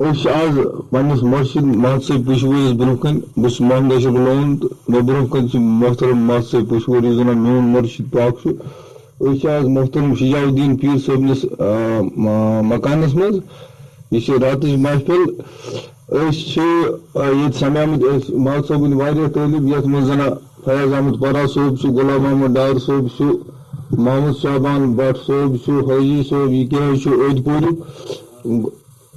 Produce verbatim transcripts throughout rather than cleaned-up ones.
أسۍ چھِ آز پننِس مرشد محمد صٲب پُشوٲرِس برونٛہہ کنہِ، بہٕ چھُس محمد اشرف لون تہٕ مےٚ برونٛہہ کنہِ چھِ محترم محمد صٲب پُشوٲر، یُس زن میون مرشد پاک چھُ۔ أسۍ چھِ آز محترم شجاع الدین پیٖر صٲبنِس، آ، ما-، مکانس منٛز۔ یہِ چھِ راتٕچ محفل۔ أسۍ چھِ، آ، ییٚتہِ سمیمٕتۍ، أسۍ محمد صٲبٕنۍ واریاہ طٲلب، یتھ منٛز زن فیاض احمد پرا صٲب چھُ، غلام محمد ڈار صٲب چھُ، محمد شعبان بٹ صٲب چھُ، حٲجی صٲب، یہِ کیٛاہ حظ چھُ أدۍ پوٗرِو۔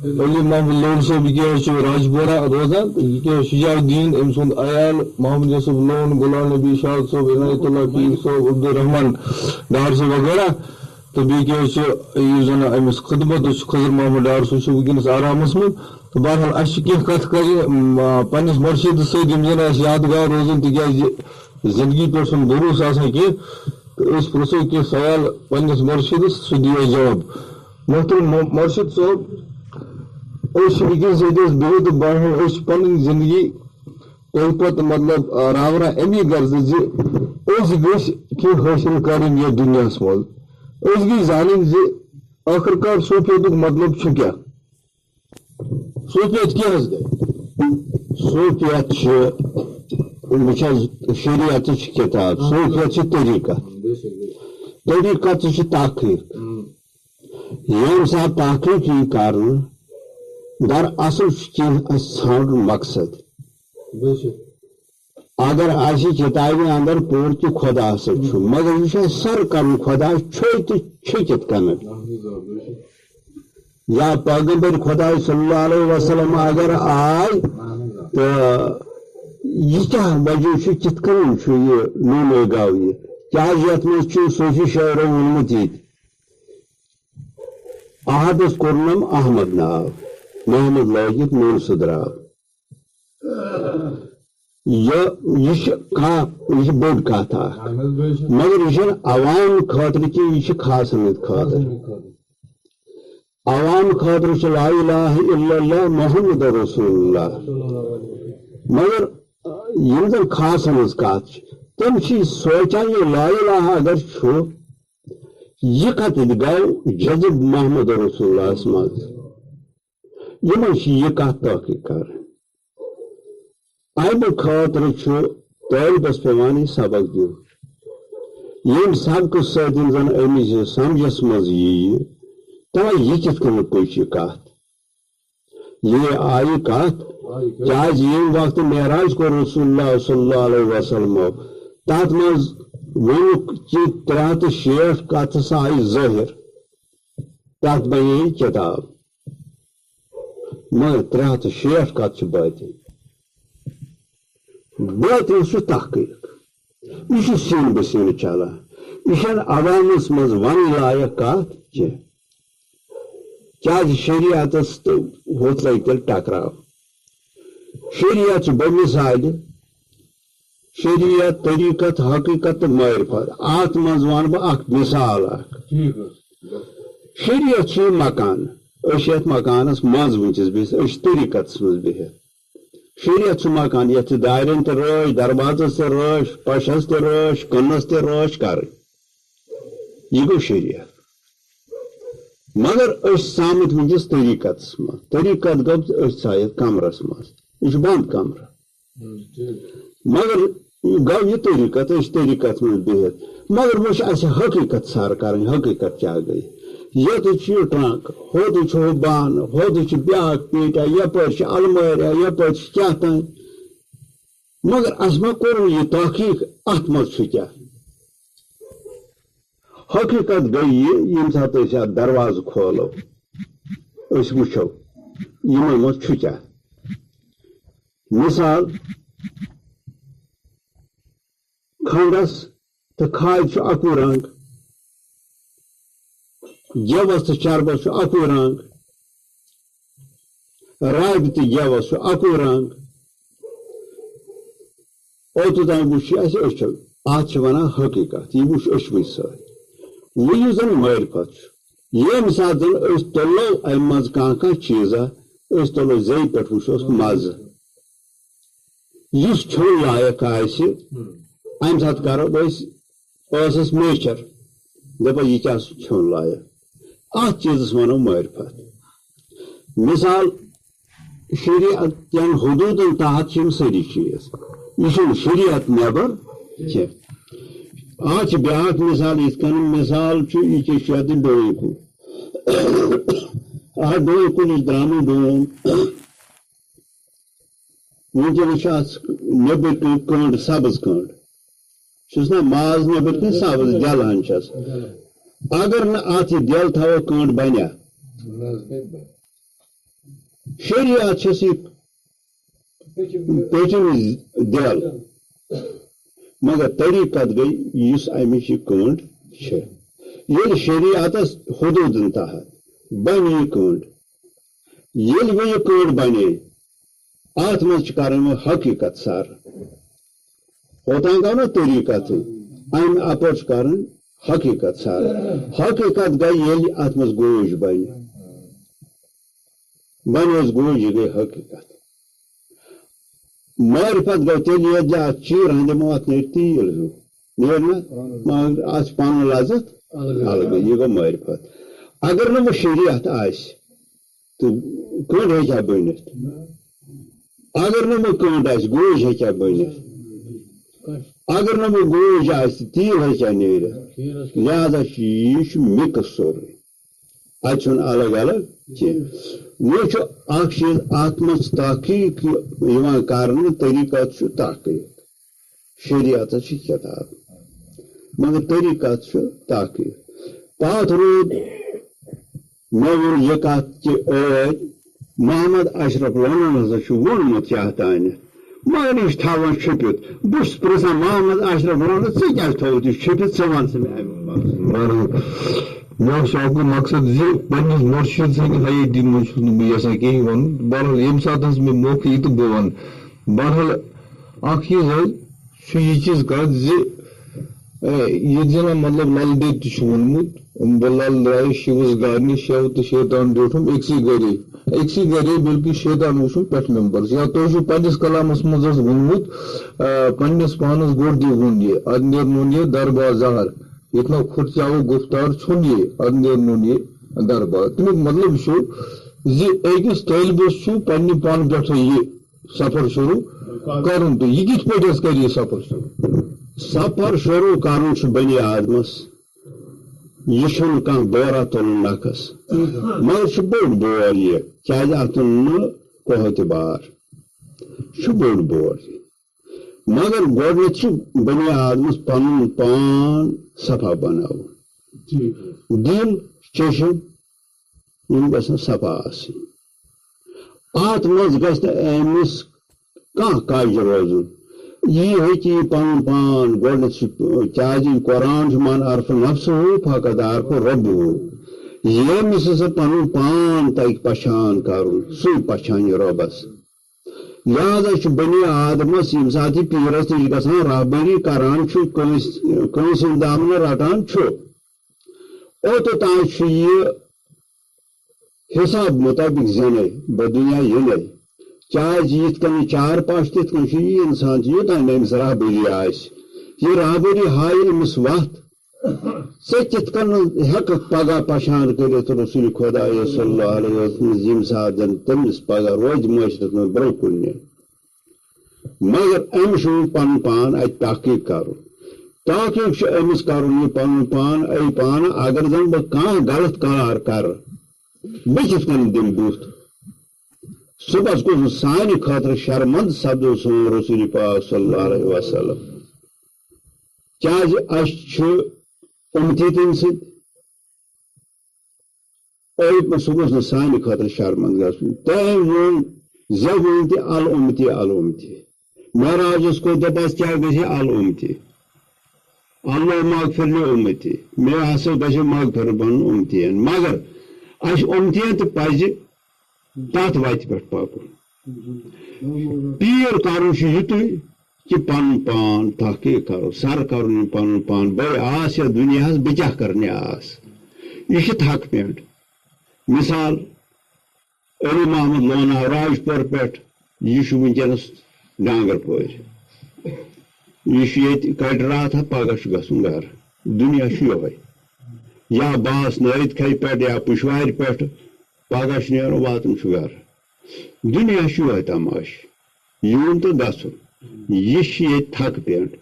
علی محمد لون صٲب، یہِ کیٛاہ حظ چھُ راجپورہ روزان، تہٕ یہِ کیٛاہ حظ شجاع الدین، أمۍ سُنٛد عیال، محمد یوسف لون، غلام نبی شاد صٲب، عنایت اللہ پیٖر صٲب، عبدالرحمان ڈار صٲب وغیرہ۔ تہٕ بیٚیہِ کیٛاہ حظ چھُ، یُس زَن أمِس خدمت چھُ، خضر محمد ڈار صٲب چھُ وٕنکیٚنَس آرامَس منٛز۔ تہٕ بہرحال، اَسہِ چھِ کینٛہہ کَتھٕ کَرِ، م، پنٛنِس مُرشِدَس سۭتۍ، یِم زَن اَسہِ یادگار روزَن، تِکیٛازِ زِندگی پٮ۪ٹھ چھُنہٕ بروسہٕ آسان کینٛہہ۔ تہٕ أسۍ پرٛژھو کینٛہہ سوال پنٛنِس مُرشِدَس، سُہ دِیو جواب۔ محترم مُ-، مُرشِد صٲب، أسۍ چھِ وٕنکیٚنَس ییٚتہِ حظ بِہِتھ تہٕ بہرحال أسۍ چھِ پنٕنۍ زِندگی تۄہہِ پتہٕ، مطلب، آ، راورا اَمی غرضہٕ زِ أسۍ گٔژھۍ کینٛہہ حٲصِل کَرٕنۍ یَتھ دُنیاہَس منٛز۔ أسۍ گٔژھۍ زانٕنۍ زِ ٲخٕر کار صوٗفیتُک مطلب چھُ کیٛاہ؟ صوٗفیت کیٛاہ حظ گٔے؟ صوٗفیت چھِ، وٕچھ حظ، شریعتٕچ کِتاب، صوٗفیت چھِ طریٖقت۔ طریٖقت چھِ تحقیٖق۔ ییٚمہِ ساتہٕ تحقیٖق یی کرنہٕ، در اصل چھُ کینٛہہ اَسہِ ژھانٛڈُن مقصد۔ اگر اَسہِ کِتابہِ اندر پوٚر تہِ خۄدا ہسا چھُ، مگر یہِ چھُ اَسہِ سر کرُن خۄدا چھُے تہٕ چھُ کِتھ کٔنۍ۔ یا پیغمبر خۄداے صلی اللہ علیہ وسلم اگر آے تہٕ یہِ کیٛاہ وجہ چھُ، کِتھ کٔنۍ چھُ یہِ نوٗنہٕ گاو یہِ؟ کیٛازِ یَتھ منٛز چھُ صوٗفی شٲعرو ووٚنمُت یہِ تہِ؟ احدس کوٚرنم احمد ناو، محمد لٲگِتھ نوٗنہٕ سُہ درٛاو۔ یہِ، یہِ چھِ کانٛہہ، یہِ چھِ بٔڑ کَتھ اَکھ۔ مگر یہِ چھَنہٕ عوام خٲطرٕ کینٛہہ، یہِ چھِ خاصَن ہٕنٛدِ خٲطرٕ۔ عوام خٲطرٕ چھِ لا الہ الا اللہ محمد رسول اللہ۔ مگر یِم زَن خاصَن ہٕنٛز کَتھ چھِ، تِم چھِ یہِ سونٛچان، یہِ لا الہ اگر چھُ، یہِ کَتٮ۪تھ گوٚو جذب محمد رسول اللہَس منٛز؟ یِمَن چھِ یہِ کَتھ تحقیٖق کَرٕنۍ۔ اَمہِ خٲطرٕ چھُ طٲلبَس پٮ۪وان یہِ سبق دیُن۔ ییٚمہِ سبقہٕ سۭتۍ زَن أمِس یہِ سَمجھَس منٛز یِیہِ، تَوَے یہِ کِتھ کٔنۍ پٔچ یہِ کَتھ؟ یہِ آیہِ کَتھ، کیٛازِ ییٚمہِ وقتہٕ معراج کوٚر رسول اللہ صلی اللہ علیہ وسلمو، تَتھ منٛز ووٚنُکھ کہِ ترٛےٚ ہَتھ تہٕ شیٹھ کَتھٕ سا آیہِ ظٲہِر، تَتھ بَنے یہِ کِتاب۔ مگر ترٛےٚ ہَتھ تہٕ شیٹھ کَتھ چھِ باطن۔ باطن چھُ تحقیٖق۔ یہِ چھُ سیٖنہٕ بہٕ سیٖنہٕ چلان۔ یہِ چھَنہٕ عوامَس منٛز وَنٕنۍ لایق کَتھ کینٛہہ۔ کیٛازِ شریعتَس تہٕ ہُتھ لَگہِ تیٚلہِ ٹکراو۔ شریعت چھُ بَمِثالِ، شریعت، طریٖقت، حقیٖقت تہٕ معرفت۔ اَتھ منٛز وَنہٕ بہٕ اَکھ مِثال اَکھ۔ ٹھیٖک حظ۔ شریعت چھُ یہِ مکان۔ أسۍ چھِ یَتھ مکانَس منٛز وٕنکیٚس بِہِتھ، أسۍ چھِ طریٖقتَس منٛز بِہِتھ۔ شریعت چھُ مکان، یَتھ چھِ دارٮ۪ن تہِ رٲچھ، دروازَس تہِ رٲچھ، پَشَس تہِ رٲچھ، کٕنَس تہِ رٲچھ کَرٕنۍ۔ یہِ گوٚو شریعت۔ مگر أسۍ ژامٕتۍ وٕنکیٚس طریٖقتَس منٛز۔ طریٖقت گوٚو أسۍ ژاے یَتھ کَمرَس منٛز۔ یہِ چھُ بنٛد کَمرٕ۔ مگر گوٚو یہِ طریٖقت، أسۍ چھِ طریٖقت منٛز بِہِتھ۔ مگر وۄنۍ چھِ اَسہِ حقیٖقت سر کَرٕنۍ، حقیٖقت کیٛاہ گٔے؟ ییٚتہِ چھُ یہِ ٹرٛنٛک، ہوٚتہِ چھُ ہُہ بانہٕ، ہوٚتہِ چھُ بیٛاکھ پیٹیا، یَپٲرۍ چھِ المٲریا، یَپٲرۍ چھِ کیٛاہ تام۔ مگر اَسہِ ما کوٚر نہٕ یہِ تحقیٖق، اَتھ منٛز چھُ کیٛاہ؟ حقیٖقت گٔے یہِ، ییٚمہِ ساتہٕ أسۍ اَتھ دروازٕ کھولو، أسۍ وٕچھو، یِمَن منٛز چھُ کیٛاہ۔ مثال، کھنٛڈس تہٕ کھادِ چھُ اَکُے رنٛگ، گٮ۪وَس تہٕ چربَس چھُ اَکُے رنٛگ، رابہِ تہٕ گٮ۪وَس چھُ اَکُے رنٛگ۔ اوٚتتھ تام وٕچھ یہِ اَسہِ أچھو، اَتھ چھِ وَنان حقیٖقت، یہِ وٕچھ أچھوٕے سۭتۍ۔ وۄنۍ یُس زَن معرفت چھُ، ییٚمہِ ساتہٕ زَن أسۍ تُلو اَمہِ منٛز کانٛہہ کانٛہہ چیٖزا، أسۍ تُلو زیٚیہِ پٮ۪ٹھ وٕچھوس مَزٕ۔ یُس کھیوٚن لایق آسہِ، اَمہِ ساتہٕ کَرو أسۍ ٲسَس میچھر، دَپو، یہِ کیٛاہ چھُ کھیوٚن لایق؟ اَتھ چیٖزَس وَنو معرفت۔ مثال، شریعت کٮ۪ن حدوٗدن تحت چھِ یِم سٲری چیٖز۔ یہِ چھُنہٕ شریعت نٮ۪بر کینٛہہ۔ اَتھ چھِ بیٛاکھ مثال، یِتھ کٔنۍ مثال چھُ، یہِ کیٛاہ چھُ یَتھ ڈوٗنۍ کُل؟ اَتھ ڈوٗنۍ کُلِس درٛامُت ڈوٗن، وٕنکیٚنَس چھِ اَتھ نیٚبٕرۍ کِنۍ کٔنٛڈ، سبٕز کٔنٛڈ۔ چھُس نہ ماز نیٚبٕرۍ کِنۍ سبٕز دٮ۪لہٕ ہن چھَس۔ اگر نہٕ اَتھ یہِ دٮ۪ل تھاوو، کٔنٛڈ بنیا؟ شریعت چھَس یہِ پیٚٹھِم دٮ۪ل۔ مگر طریٖقت گٔے یُس اَمِچ یہِ کٔنٛڈ چھِ۔ ییٚلہِ شریعتس حدوٗدن تحت بنہِ یہِ کٔنٛڈ، ییٚلہِ وۄنۍ یہِ کٔنٛڈ بنے، اَتھ منٛز چھِ کَرٕنۍ وۄنۍ حقیٖقت سر۔ اوٚتام گوٚو نہ طریٖقتٕے، اَمہِ اَپٲرۍ چھِ کَرٕنۍ حقیٖقت سر۔ حقیٖقت گٔے ییٚلہِ اَتھ منٛز گوج بنہِ، بنہِ حظ گوج، یہِ گٔے حقیٖقت۔ معرفت گوٚو تیٚلہِ ییٚلہِ اَتھ چیٖرہن دِمو، اَتھ نیرِ تیٖل ہیوٗ، نیرِ نہ؟ مگر اَتھ چھِ پَنُن لذت الگ۔ الگ، یہِ گوٚو معرفت۔ اگر نہٕ وۄنۍ شریعت آسہِ، تہٕ کٔنٛڈ ہیٚکیٛاہ بٔنِتھ؟ اگر نہٕ وۄنۍ کٔنٛڈ آسہِ، گوج ہیٚکیٛاہ بٔنِتھ؟ اگر نہٕ وۄنۍ گوج آسہِ، تیٖل ہیٚکیٛاہ نیٖرِتھ؟ لہذا چھُ یہِ، یہِ چھُ مِکٕس سورُے، اَتہِ چھُنہٕ الگ الگ کینٛہہ۔ وۄنۍ چھُ اکھ چیٖز اَتھ منٛز تحقیٖق یِوان کرنہٕ، طریٖقت چھُ تحقیٖق، شریعتس چھِ کِتاب، مگر طریٖقت چھُ تحقیٖق۔ پتھ روٗد، مےٚ ووٚن یہِ کتھ کہِ ٲدۍ محمد اشرف لونن ہسا چھُ ووٚنمُت کیٛاہ تانٮ۪تھ، مگر یہِ چھُ تھاوان چھُپِتھ۔ بہٕ چھُس پرژھان محمد اشرف لونس، ژےٚ کیٛازِ تھووُتھ یہِ چھُپِتھ؟ ژٕ وَن سا مےٚ اَمیُک مقصد۔ بہرحال، مےٚ اوس شوقہٕ مقصد زِ پننِس مرشد سٕنٛدِ حیٲتی منٛز چھُس نہٕ بہٕ یژھان کِہیٖنۍ وَنُن۔ بہرحال، ییٚمہِ ساتہٕ حظ مےٚ موقعہٕ یی تہٕ بہٕ وَنہٕ۔ بہرحال، اکھ چیٖز حظ چھُ یہِ چیٖز کَتھ زِ، اے، ییٚتہِ زَن مطلب لل دٮ۪د تہِ چھُ ووٚنمُت، بہٕ لل درٛایس شِوس گارنہِ، شیو تہٕ شیطان بیوٗٹھُم أکسٕے گرے، أکسٕے گرے، بلکہِ شیطان وُچھُم پٮ۪ٹھ ممبرس۔ یا تۄہہِ چھُو پننِس کلامس منٛز حظ ووٚنمُت، آ، پننِس پانس گوٚٹ دِ وُن یہِ، ادٕ نیر نوٚن یہِ دربار زہر، ییٚتہِ نہ کھُرچاوُک گُفتار ژھوٚن یہِ، ادٕ نیر نوٚن یہِ دربار۔ تمیُک مطلب چھُ زِ أکِس طٲلبس چھُ پننہِ پانہٕ پٮ۪ٹھے یہِ سفر شروع کرُن، تہٕ یہِ کِتھ پٲٹھۍ حظ کرِ یہِ سفر شروع؟ سفر شروع کرُن چھُ بنی آدمس، یہِ چھُنہٕ کانٛہہ دورہ تُلُن نکھس، مگر چھُ بوٚڑ بور یہِ، کیازِ اتھ تُلُن نہٕ کٕہٕنۍ تہِ بار، چھُ بوٚڑ بور یہِ۔ مگر گۄڈٕنیتھ چھُ بنی آدمس پنُن پان صفا بناوُن، دِل، چشم، یِم گژھن صفا آسٕنۍ۔ اَتھ منٛز گژھِ نہٕ أمِس کانٛہہ کج روزُن۔ یی ہیٚکہِ یہِ پنُن پان گۄڈٕنیتھ سُہ، کیازِ قرآن چھُ، "من عرف نفسہ فقد عرف ربہ"۔ ییٚمِس ہسا پنُن پان تَگہِ پہچان کرُن، سُے پہچانہِ رۄبس۔ لہذا چھُ بنی آدمس ییٚمہِ ساتہٕ یہِ پیٖرس نِش گژھان، رہبری کران چھُ، کٲنٛسہِ، کٲنٛسہِ ہُنٛد دامنہٕ رٹان چھُ، اوٚتتھ تام چھُ یہِ حساب مطابق زینَے، بہٕ دُنیا یِنَے۔ کیازِ یِتھ کٔنۍ چار پاش، تِتھ کٔنۍ چھُ یہِ اِنسان تہِ، یوٚتام نہٕ أمِس رہبری آسہِ۔ یہِ رہبری ہایہِ أمِس وَتھ۔ ژٕ کِتھ کٔنۍ ہٮ۪کَکھ پگاہ پہچان کٔرِتھ رسول خدا صلی اللہ علیہ وسلم، ییٚمہِ ساتہٕ زَن تٔمِس پگاہ روزِ معاشرَس منٛز برٛونٛہہ کُن نِنۍ؟ مگر أمِس چھُ وۄنۍ پنُن پان اَتہِ تحقیٖق کرُن۔ تحقیٖق چھُ أمِس کرُن یہِ پنُن پان، اے پانہٕ، اگر زن بہٕ کانٛہہ غلط کار کرٕ، بہٕ کِتھ کٔنۍ دِمہٕ بُتھ؟ صُبحس گوٚژھ نہٕ سانہِ خٲطرٕ شرمند سپدُن سون رسول پاک صلی اللہ علیہ وسلم۔ کیازِ اَسہِ چھُ اُمتی تٔمۍ سۭتۍ۔ أتھۍ منٛز سُہ گوٚژھ نہٕ سانہِ خٲطرٕ شرمنٛد گژھُن۔ تٔمۍ ووٚن، زِ ووٚن تہِ الامتی، الامتی۔ معراجس کوٚر، دوٚپس، کیٛاہ گژھِ الامتی؟ اللہم اغفر لامتی۔ مےٚ ہسا گژھِ مغفرت بنُن امتین۔ مگر اَسہِ امتین تہِ پزِ تتھ وتہِ پٮ۪ٹھ پکُن۔ پیٖر کرُن چھُ یِتُے کہِ پنُن پان تحقیٖق کرو، سر کرُن یہِ پنُن پان۔ بہٕ آس یتھ دُنیاہس، بہٕ کیٛاہ کرنہِ آس؟ یہِ چھِ تھکھ پٮ۪نٛٹ۔ مثال، علی محمد لوناو راج پور پٮ۪ٹھ، یہِ چھُ وٕنکیٚنس ڈانگر پورِ۔ یہِ چھُ ییٚتہِ کٹرا تہٕ پگاہ چھُ گژھُن گرٕ۔ دُنیا چھُ یِہوٚے۔ یا باس نٲیِد کھے پٮ۪ٹھ یا پُشوارِ پٮ۪ٹھ، پگاہ چھُ نیرُن، واتُن چھُ گرٕ۔ دُنیا چھُ یِہوٚے تماشہٕ، یُن تہٕ گژھُن۔ یہِ چھِ ییٚتہِ تھکہٕ پٮ۪نٛٹ۔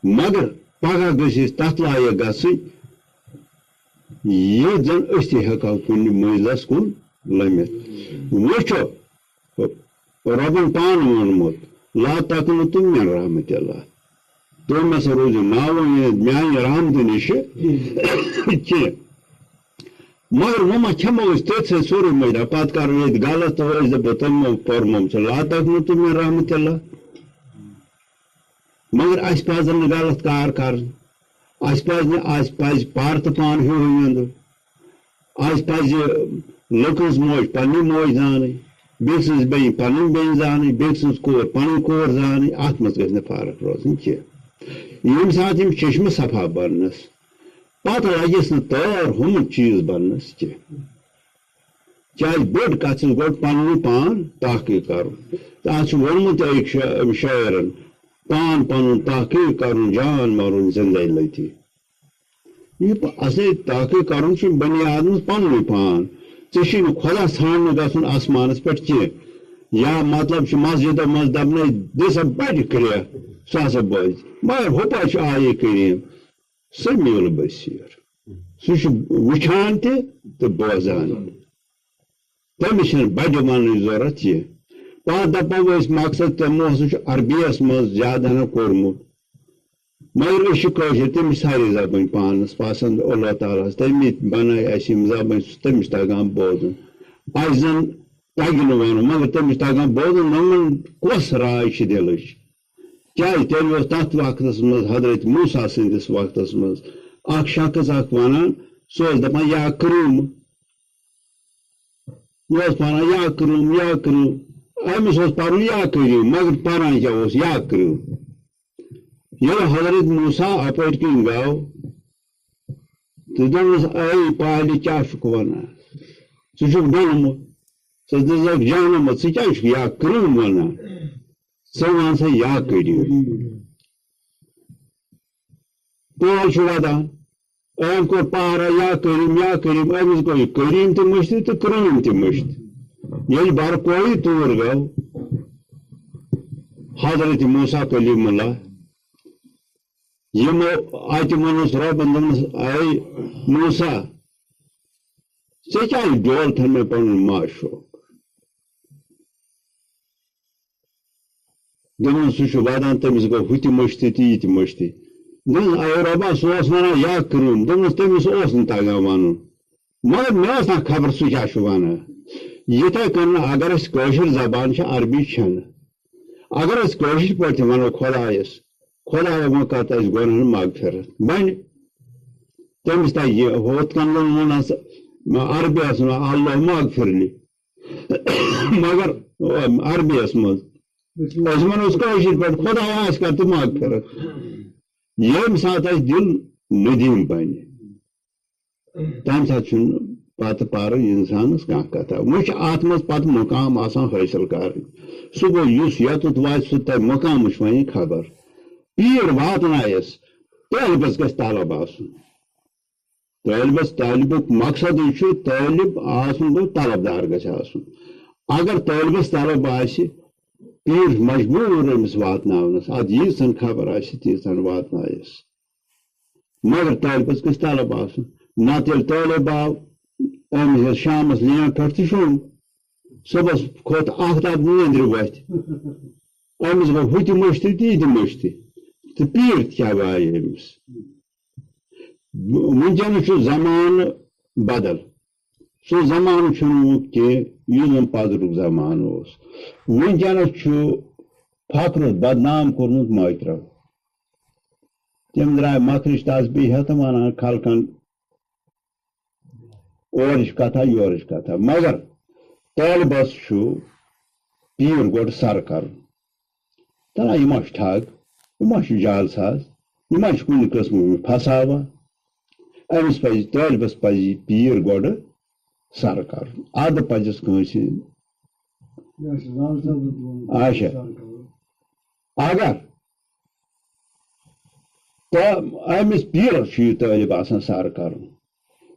مگر پگاہ گٔژھۍ أسۍ تتھ لایق گژھٕنۍ، ییٚتہِ زن أسۍ تہِ ہٮ۪کہو کُنہِ مٔنزلس کُن لٔمِتھ۔ وٕچھو، رۄبن پانہٕ ووٚنمُت، "لا تقنطوا من رحمت اللہ"۔ تُہۍ مہ سا روٗزِو ناوُمید میانہِ رحمتہٕ نِشہِ کینٛہہ۔ مگر وۄنۍ ما کھٮ۪مو أسۍ تٔتھۍ سۭتۍ سورُے مٔجرا؟ پتہٕ کرو ییٚتہِ غلط تہٕ أسۍ دپو تٔمۍ ما پوٚرمُت چھُ، "لا تقنطوا من رحمت اللہ"۔ مگر اَسہِ پَزَن نہٕ غلط کار کَرٕنۍ۔ اَسہِ پَزِ نہٕ، اَسہِ پَزِ پَرٕ تہٕ پانہٕ ہیوٗ ہیوٗ یُن۔ اَسہِ پَزِ لُکہٕ ہٕنٛز موج پَنٕنی موج زانٕنۍ، بیٚکہِ سٕنٛز بیٚنہِ پَنٕنۍ بیٚنہِ زانٕنۍ، بیٚکہِ سٕنٛز کوٗر پَنٕنۍ کوٗر زانٕنۍ۔ اَتھ منٛز گژھِ نہٕ فرق روزٕنۍ کینٛہہ۔ ییٚمہِ ساتہٕ یِم چشمہٕ صفا بَننَس، پَتہٕ لَگٮ۪س نہٕ تار ہُمَن چیٖز بَننَس کینٛہہ۔ کیٛازِ بٔڑ کَتھ چھِ گۄڈٕ پَنُن پان تحقیٖق کَرُن۔ تہٕ اَتھ چھُ ووٚنمُت تہِ أکۍ شا-، شٲعرَن، "پان پَنُن تحقیٖق کَرُن، جان مَرُن زِندَے لٔتی۔" یہِ پ-، اَصلی تحقیٖق کَرُن چھُ بنی آدمَس پَنُنُے پان۔ ژےٚ چھُے نہٕ خۄدا ژھانٛڈنہٕ گژھُن آسمانَس پٮ۪ٹھ کینٛہہ۔ یا مطلب چھُ مسجدو منٛز دَپنَے، "دِ سا بَڑِ کرٛیٚکھ"، سُہ ہسا بوزِ۔ مگر ہُپٲرۍ چھُ آیہِ کریٖم۔ سمیٖع البصیٖر۔ سُہ چھُ وٕچھان تہِ تہٕ بوزان تہِ۔ تٔمِس چھَنہٕ بَڑِ وَننٕچ ضوٚرَتھ کینٛہہ۔ پَتہٕ دَپو أسۍ مقصد تِمو ہسا چھُ عربیَس منٛز زیادٕ ہنا کوٚرمُت۔ مگر أسۍ چھِ کٲشِر، تٔمِس چھِ سارے زبٲنۍ پانَس پَسنٛد، اللہ تعالیٰ ہَس تٔمی بَنٲے اَسہِ یِم زبٲنۍ، سُہ تٔمِس چھِ تَگان بوزُن۔ اَسہِ زَن تَگہِ نہٕ وَنُن، مگر تٔمِس چھِ تَگان بوزُن، نوٚمَن کۄس راے چھِ دِلٕچ۔ کیٛازِ تیٚلہِ اوس تَتھ وقتَس منٛز، حضرت موسیٰ سٕنٛدِس وقتَس منٛز، اَکھ شخص اَکھ وَنان، سُہ اوس دَپان، "یا کرٛوٗم"، یہِ اوس وَنان، "یا کرٛوٗم، یا کرٛوٗم"۔ أمِس اوس پَرُن "یا کریٖم"، مگر پَران کیٛاہ اوس؟ "یا کرٛوٗم"۔ ییٚلہِ حضرت موسیٰ اَپٲرۍ کِنۍ گوٚو، تہٕ دوٚپنَس، "اے پالہِ، کیٛاہ چھُکھ وَنان؟ ژٕ چھُکھ ڈوٚنمُت، ژٕ دِژٕکھ جانَمَت، ژٕ کیٛازِ چھُکھ یا کرٛوٗم وَنان؟ ژٕ وَن سا یا کریٖم۔" پول چھُ وَدان۔ أمۍ کوٚر پارا، "یا کریٖم، یا کریٖم"، أمِس گوٚو یہِ کریٖم تہِ مٔشتٕے تہٕ کرٛوٗم تہِ مٔشتٕے۔ ییٚلہِ برقویی توٗر گوٚو، حضرت موسیٰ کلیم اللہ، یِمو اَتہِ ووٚنُس رۄبَن، دوٚپنَس، "اے موسیٰ، ژےٚ کیٛازِ ڈول تھَن مےٚ پَنُن معشوق؟" دوٚپُن، "سُہ چھُ وَدان، تٔمِس گوٚو ہُہ تہِ مٔشتٕے تہٕ یہِ تہِ مٔشتٕے۔" دوٚپُن، "اے رۄبا، سُہ اوس وَنان یا کرٛوٗم۔" دوٚپمَس، "تٔمِس اوس نہٕ تَگان وَنُن، مگر مےٚ ٲس نہٕ خبر سُہ کیٛاہ چھُ وَنان۔" یِتھَے کٔنۍ اگر اَسہِ کٲشِر زبان چھِ، عربی چھَنہٕ، اگر أسۍ کٲشِر پٲٹھۍ تہِ وَنو خۄدایَس، "خۄدایا، وۄنۍ کَر تہٕ اَسہِ گۄناہَن مغفرت؟" بَنہِ۔ تٔمِس تَگہِ یہِ ہُتھ کٔنۍ ووٚن، ووٚن ہَس عربی ہَس وَنان، "اللہ مغفر لی"۔ مگر عربی یس منٛز۔ أسۍ وَنو أسۍ کٲشِر پٲٹھۍ، "خۄدایا، اَسہِ کر تہٕ مغفرت۔" ییٚمہِ ساتہٕ اَسہِ دِل ندیٖم بَنہِ، تَمہِ ساتہٕ چھُنہٕ پَتہٕ پَرٕ اِنسانَس کانٛہہ کَتھا۔ وۄنۍ چھُ اَتھ منٛز پَتہٕ مُقام آسان حٲصِل کَرٕنۍ۔ سُہ گوٚو، یُس یوٚتَتھ واتہِ، سُہ تَمہِ مُقامٕچ وۄنۍ خبر۔ پیٖر واتنایَس، طٲلبَس گژھِ طلب آسُن۔ طٲلبَس، طٲلبُک مقصدٕے چھُ طٲلب آسُن گوٚو طلبدار گژھِ آسُن۔ اگر طٲلبَس طلب آسہِ، پیٖر چھُ مجبوٗر أمِس واتناونَس، اَتھ ییٖژ ہن خبر آسہِ، تیٖژ ہن واتنایَس۔ مگر طٲلبَس گژھِ طلب آسُن، نَتہٕ ییٚلہِ طٲلب آو، أمۍ ہیوٚت شامَس لینٛڈ پٮ۪ٹھ تہٕ شوٚنٛگ۔ صُبحَس کھوٚت آفتاب نیٚنٛدرِ وۄتھِ۔ أمِس گوٚو ہُہ تہِ مٔشتٕے تہٕ یہِ تہِ مٔشتٕے۔ تہٕ پیٖر تہِ کیٛاہ وایہِ أمِس؟ وٕنکیٚنَس چھُ زمانہٕ بدل۔ سُہ زمانہٕ چھُنہٕ وۄنۍ کینٛہہ، یُس زَن پَتہٕ زمانہٕ اوس۔ وٕنکیٚنَس چھُ فخرَس بدنام کوٚرمُت مٲترَو۔ تِم درٛاے مَکھرِچ تسبیٖح ہٮ۪تھ وَنان خلقَن اورٕچ کَتھا، یورٕچ کَتھا۔ مگر طٲلبَس چھُ پیٖر گۄڈٕ سَر کَرُن۔ دَپان، یہِ ما چھُ ٹھگ، یہِ ما چھُ جعل ساز، یہِ ما چھُ کُنہِ قٕسمہٕ مےٚ پھساوان؟ أمِس پَزِ، طٲلبَس پَزِ یہِ پیٖر گۄڈٕ سَر کَرُن۔ اَدٕ پَزٮ۪س کٲنٛسہِ۔ اچھا۔ اگر تہٕ أمِس پیٖرَس چھُ یہِ طٲلب آسان سَر کَرُن۔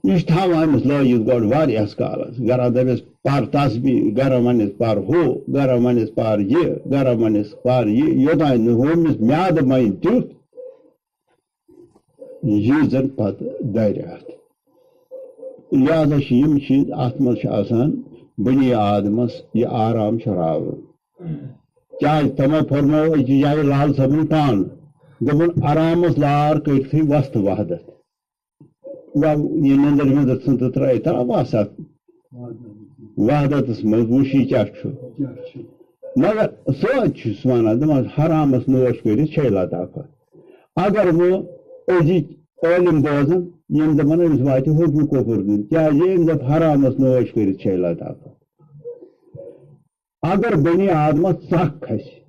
یہِ چھُ تھاوان أمِس لٲگِتھ گۄڈٕ واریاہَس کالَس، گَرا دَپٮ۪س، پر تسبیح، گرم ونس پر ہُہ، گرم ونس پر یہِ، گرم ونس پر یہِ، یوٚتام نہٕ ہُمِس میادٕ بنہِ تیُتھ، یہِ زن پتہٕ دارِ اتھ۔ لہذا چھِ یِم چیٖز اتھ منٛز چھِ آسان بنی آدمس یہِ آرام چھُ راوُن۔ کیازِ تِمو فرموو أکِس جایہِ لال صٲبن پانہٕ، دوٚپُن، آرامس لار کٔرتھٕے وۄستہٕ وحدت۔ وۄنۍ یہِ نندٕر وندٕر ژھٕن تہٕ ترٛٲیِتھ، ترٛاو وَس اَتھ۔ وحدتس منٛز وٕچھ یہِ کیٛاہ چھُ۔ مگر سۭتۍ چھُس وَنان، دَپان، حرامس نوش کٔرِتھ چھے لطافت۔ اگر وۄنۍ أزِکۍ عٲلِم بوزن، یِم دَپان، أمِس واتہِ حُکمہِ کُفر دیُن، کیٛازِ أمۍ دوٚپ، حرامس نوش کٔرِتھ چھے لطافت۔ اگر بنی آدمس ژکھ کھسہِ،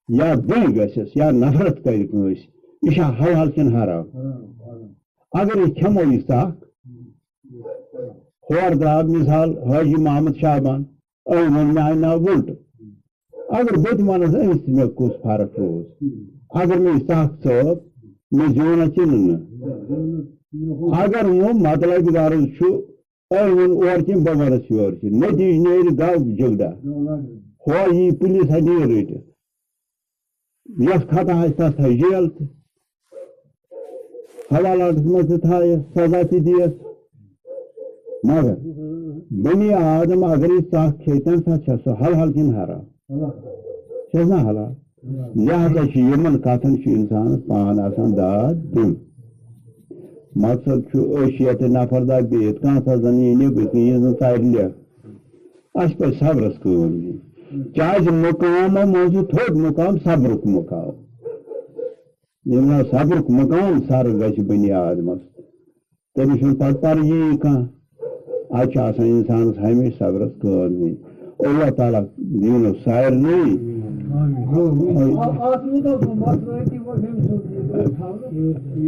یا دٕے گژھٮ۪س، یا نفرت کرِ کٲنٛسہِ، یہِ چھا حلال کِنہٕ حرام؟ حرام، حرام۔ اگر أسۍ کھٮ۪مو یہِ ژکھ، ہورٕ درٛاو مثال حٲجی محمد شعبان، أمۍ ووٚن مےٚ آیہِ ناو وُلٹہٕ۔ اگر بہٕ تہِ وَنس أمِس تہِ مےٚ کُس فرق روٗز؟ اگر مےٚ یہِ ژکھ ژٲپ، مےٚ زیوٗن اَتھ کِنہٕ نہٕ؟ اگر وۄنۍ مطلب غرض چھُ، أمۍ ووٚن اورٕ کِنۍ بہٕ وَنس یورٕ کِنۍ۔ نتیٖجہٕ نیرِ گو جگڑا۔ ہورٕ یی پُلیٖس ہا نیر رٔٹِتھ۔ یَتھ خطا آسہِ تَتھ تھایہِ جیل تہِ۔ حوالاتَس منٛز تہِ تھایَس، سزا تہِ دِیَس۔ مگر بنی آدم اگر یہِ ژکھ کھیٚیہِ، تَمہِ ساتہٕ چھا سُہ حلال کِنہٕ حرام؟ چھَس نا حلال؟ لہذا چھُ یِمن کتھن چھُ انسانس پان آسان داد دیُن۔ مقصد چھُ، أسۍ چھِ ییٚتہِ نفر دار بِہِتھ، کانٛہہ سا زن یی نیٚبٕرۍ کِنۍ، یہِ زن ژرِ لیٚکھ۔ اَسہِ پزِ صبرس کٲم دِنۍ۔ کیازِ مقامو منٛز چھُ تھوٚد مقام صبرُک مقام۔ ییٚمہِ ساتہٕ صبرُک مقام سر گژھِ بنی آدمس، تٔمِس چھُنہٕ پتہٕ پرٕ یی کانٛہہ۔ اَتہِ چھُ آسان اِنسانَس ہمیشہِ صبرَس کٲم ہیٚنۍ۔ اللہ تعالیٰ دیٖنَس سارنٕے۔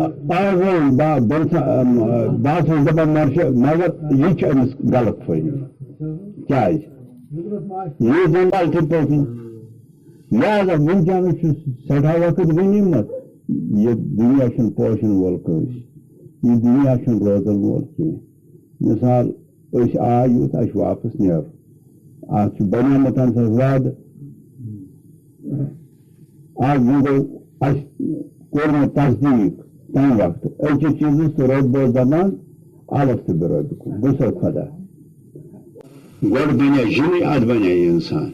آ، آ، وۄنۍ با-، بہٕ چھُس، آ، بہٕ ہسا چھُس دَپان، مگر چھِ، مگر یہِ چھُ أمِس غلط فٲہمی۔ کیٛازِ؟ یہِ زَن غلطی پٲٹھۍ۔ لہذا وٕنکیٚنَس چھُ سٮ۪ٹھاہ وقت غنیٖمت۔ یہِ دُنیا چھُنہٕ پوشَن وول کٲنٛسہِ۔ یہِ دُنیا چھُنہٕ روزَن وول کینٛہہ۔ مثال، أسۍ آے یوٚت، اَسہِ چھُ واپَس نیرُن۔ اَتھ چھُ بنیومُت اَمہِ ساتہٕ وعدٕ۔ آز وۄنۍ گوٚو اَسہِ کوٚرمُت تصدیٖق تَمہِ وقتہٕ۔ أکِس چیٖزَس تہٕ رۄب اوس دَپان، "الَستُ بِرَبِّکُم، بہٕ چھُسو خۄدا۔" گۄڈٕ بَنے جِنٕے، اَدٕ بَنے اِنسان۔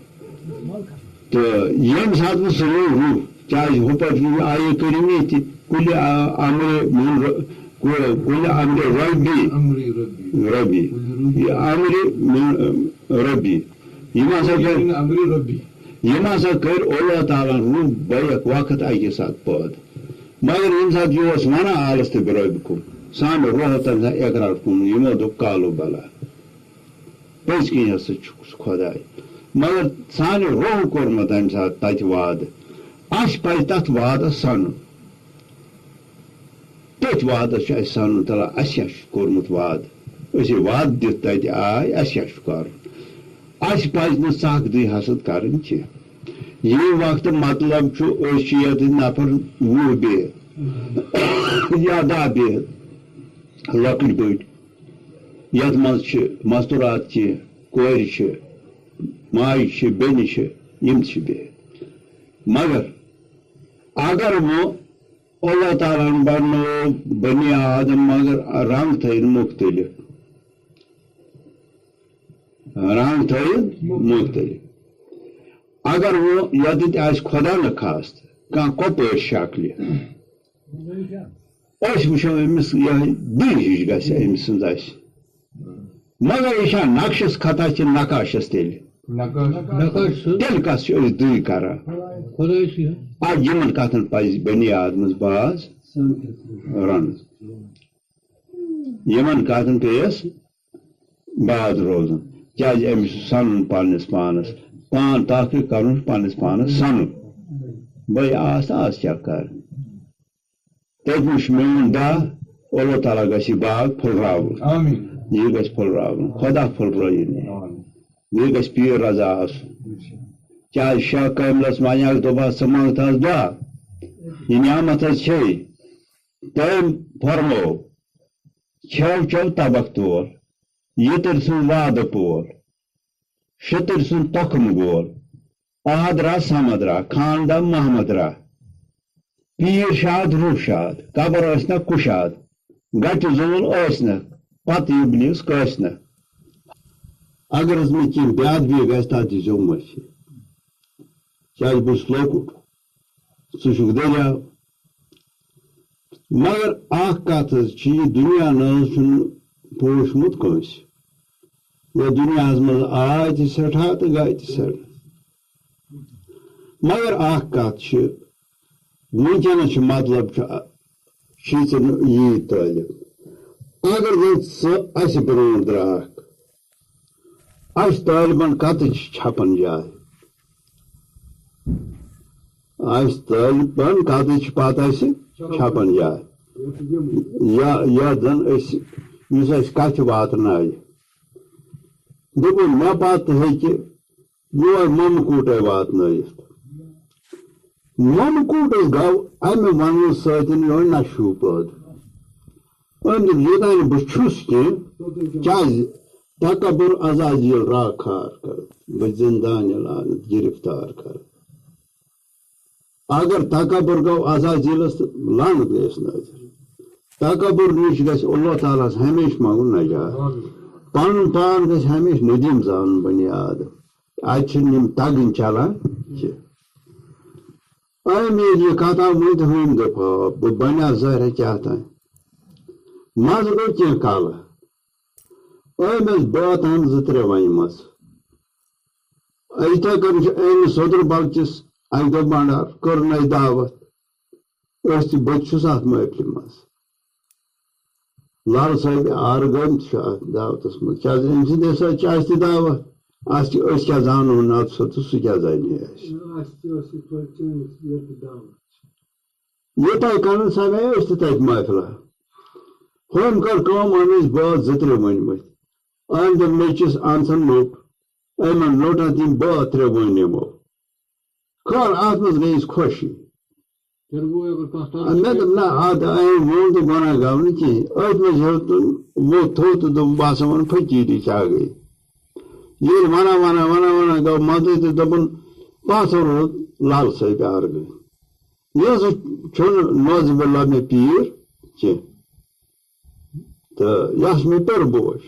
تہٕ ییٚمہِ ساتہٕ نہٕ سُہ روٗح، روٗح، کیٛازِ ہُپٲرۍ چھُ یہِ آیہِ کٔرِتھ یہِ تہِ، کُلہِ آ-، اَمرِ مُن ر-، کُ-، کُلہِ اَمرِ رۄبی۔ اَمرِ رۄبی۔ رۄبی۔ کُلہِ روٗح۔ یہِ اَمرِ مُن رۄبی۔ یِم ہسا کٔرۍ، کُلہِ اَمرِ رۄبی۔ یِم ہسا کٔرۍ اللہ تعالیٰ ہن روٗح بیک وقت اَکی ساتہٕ پٲدٕ۔ مگر ییٚمہِ ساتہٕ یہِ اوس وَنان، "الَستُ بِرَبِّکُم"، سانہِ روحو تَمہِ ساتہٕ اقرار کوٚرمُت، یِمو دوٚپ، "قالوا بلی"۔ پٔزۍ کِنۍ ہسا چھُ سُہ خۄداے۔ مگر سانہِ روحو کوٚر نہٕ تَمہِ ساتہٕ تَتہِ وعدٕ۔ اَسہِ پَزِ تَتھ وعدَس سَنُن۔ تٔتھۍ وعدَس چھُ اَسہِ سَنُن، تَلہ اَسہِ کیٛاہ چھُ کوٚرمُت وعدٕ؟ أسۍ یہِ وعدٕ دِتھ تَتہِ آے، اَسہِ کیٛاہ چھُ کَرُن؟ اَسہِ پَزِ نہٕ ژَکھ دٕے حسد کَرٕنۍ کینٛہہ۔ ییٚمہِ وقتہٕ مطلب چھُ، أسۍ چھِ ییٚتہِ نفر وُہ بِہِتھ یا دَہ بِہِتھ، لۄکٕٹۍ بٔڑۍ، یَتھ منٛز چھِ مستوٗرات چھِ، کورِ چھِ، ماجہِ چھِ، بیٚنہِ چھِ، یِم تہِ چھِ بِہِتھ۔ مگر اگر وۄنۍ اللہ تعالیٰ ہن بنوو بنی آدم، مگر رنگ تھٲیِن مُختٔلِف، رنگ تھٲیِن مُختٔلِف۔ اگر وۄنۍ ییٚتٮ۪تھ آسہِ خۄدا نخواستہٕ کانٛہہ کۄپٲٹھۍ شکلہِ، أسۍ وٕچھو أمِس یِہوٚے دٕے ہِش گژھِ أمۍ سٕنٛز اَسہِ۔ مگر یہِ چھا نقشس خطا کِنہٕ نقاشس تیٚلہِ؟ نقاش۔ نقاش چھُ۔ تیٚلہِ کَس چھِ أسۍ دٕے کران؟ خۄداے چھُ۔ آ، یِمن کَتھن پَزِ بنی آدمس باز رَنُن۔ یِمن کَتھن پیٚیَس باز روزُن۔ کیٛازِ أمِس چھُ سَنُن پنٛنِس پانَس۔ پان تحقیٖق کَرُن چھُ پنٛنِس پانَس سَنُن۔ بٔے آس تہٕ آز کیٛاہ کَرٕ؟ تٔتۍ نِش میون دَہ، اللہ تعالیٰ گژھِ یہِ باغ پھُلراوُن۔ آمین۔ یہِ گژھِ پھُلراوُن۔ خۄدا پھُلرٲیِن یہِ۔ آمین۔ یہِ گژھِ پیٖر رضا آسُن۔ کیٛازِ شاہ کٲملَس منٛز اَکہِ دۄہ بہٕ ژٕ منٛگتہٕ حظ دُعا۔ یہِ نعمت حظ چھے۔ تٔمۍ فرموو، کھٮ۪و چٮ۪و تبکھ تول، یہِ تٔرۍ سٕنٛز وعدٕ پول۔ شتٕرۍ سُنٛد تخم گول، احد را صمد را، خاندہ محمد را۔ پیٖر شاد، روح شاد، قبر ٲسۍ نہ کُشاد، گٹہِ زول ٲسۍ نہ، پتہٕ ابلیس کٲسۍ نہ۔ اگر حظ مےٚ کینٛہہ بے ادبی گژھِ، تتھ دیٖزیو معٲفی، کیازِ بہٕ چھُس لۄکُٹ، ژٕ چھُکھ دٔریاو۔ مگر اکھ کتھ حظ چھِ، یہِ دُنیا نہ حظ چھُنہٕ پوشمُت کٲنٛسہِ۔ یتھ دُنیاہس منٛز آے تہِ سٮ۪ٹھاہ تہٕ گٔے تہِ سٮ۪ٹھاہ۔ مگر اکھ کتھ چھِ، وٕنکیٚنس چھُ مطلب چھُ، چھُے ژےٚ نہٕ یی طٲلب۔ اگر زن ژٕ اسہِ برونٛٹھ درٛاکھ، اسہِ طٲلبن کتٕچ چھِ چھپن جاے؟ اسہِ طٲلبن کتٕچ چھِ پتہٕ اسہِ چھپن جاے؟ یا، یا زن أسۍ، یُس اسہِ کتھِ واتنایہِ۔ دوٚپُن، مےٚ پتہٕ ہیٚکہِ یور ممہٕ کوٗٹے واتنٲیِتھ۔ ممہٕ کوٗٹس گوٚو امہِ وننہٕ سۭتۍ یِہوٚے نشہٕ ہیوٗ پٲدٕ۔ أمۍ دوٚپ، یوٚتام نہٕ بہٕ چھُس کینٛہہ، کیازِ تکبر عزازیل راکھار کر، بہٕ زندانہِ لعنت گرفتار کر۔ اگر تکبر گوٚو عزازیلس تہٕ لعنت گٔیس نٲزِل۔ تکبر نِش گژھِ اللہ تعالیٰ ہس ہمیشہِ منٛگُن نجات۔ پنُن پان گژھِ ہمیشہِ ندیٖم زانُن بنی آدم۔ اتہِ چھِنہٕ یِم تگٕنۍ چلان کینٛہہ۔ أمۍ ییٚلہِ یہِ کتھا ؤنۍ تہٕ ہُمۍ دوٚپ، "آ، بہٕ بنیٛاس ظٲہرا کیٛاہ تام۔" منٛزٕ گوٚو کینٛہہ کالہٕ۔ أمۍ ٲس بٲتھ ہن زٕ ترٛےٚ ونِمژٕ۔ یِتھے کٔنۍ چھُ أمۍ صدر بل کِس اکہِ دۄہ بنڈار کٔرٕن اَسہِ دعوت۔ أسۍ تہِ، بہٕ تہِ چھُس اتھ محفلہِ منٛز۔ لال صٲب آرٕ گٲمۍ تہِ چھُ اتھ دعوتس منٛز۔ کیازِ أمۍ سٕنٛدِ سۭتۍ چھِ اَسہِ تہِ دعوت، اَسہِ تہِ، أسۍ کیٛاہ زانو نتہٕ سُہ تہٕ سُہ کیٛاہ زانہِ اَسہِ؟ اَسہِ تہِ ٲس یِتھ پٲٹھۍ چٲنِس ییٚتہِ دعوت۔ یِتھے کٔنۍ سمے أسۍ تہِ تتہِ محفلہ۔ ہُمۍ کٔر کٲم، أمۍ ٲسۍ بٲتھ زٕ ترٛےٚ ؤنۍمٕتۍ۔ أمۍ دوٚپ، "نیٚچِس اَنسن لوٚٹ۔" أمۍ لوٚٹ اَتھ یِم بٲتھ ترٛےٚ ؤنۍ یِمو۔ خٲر، اَتھ منٛز گٔے أسۍ خۄشی۔ پھر وہ اگر کانٛہہ تَتھ آ، مےٚ دوٚپ، "نہ، اَتھ أمۍ ووٚن تہٕ گۄناہ گوٚو نہٕ کِہیٖنۍ۔" أتھۍ منٛز ہیوٚتُن، ووٚتھ تھوٚد تہٕ دوٚپُن، "بہٕ ہسا وَنہٕ فقیٖری کیٛاہ گٔے۔" ییٚلہِ وَنان، وَنان، وَنان، وَنان گوٚو منٛزٕے تہٕ دوٚپُن، "پانٛژو روٗد لال صٲبہِ آرٕ گٔے۔ یہِ ہسا چھُنہٕ نوزِ باللہ مےٚ پیٖر کینٛہہ۔" تہٕ یہِ ہسا مےٚ پٔر بوج۔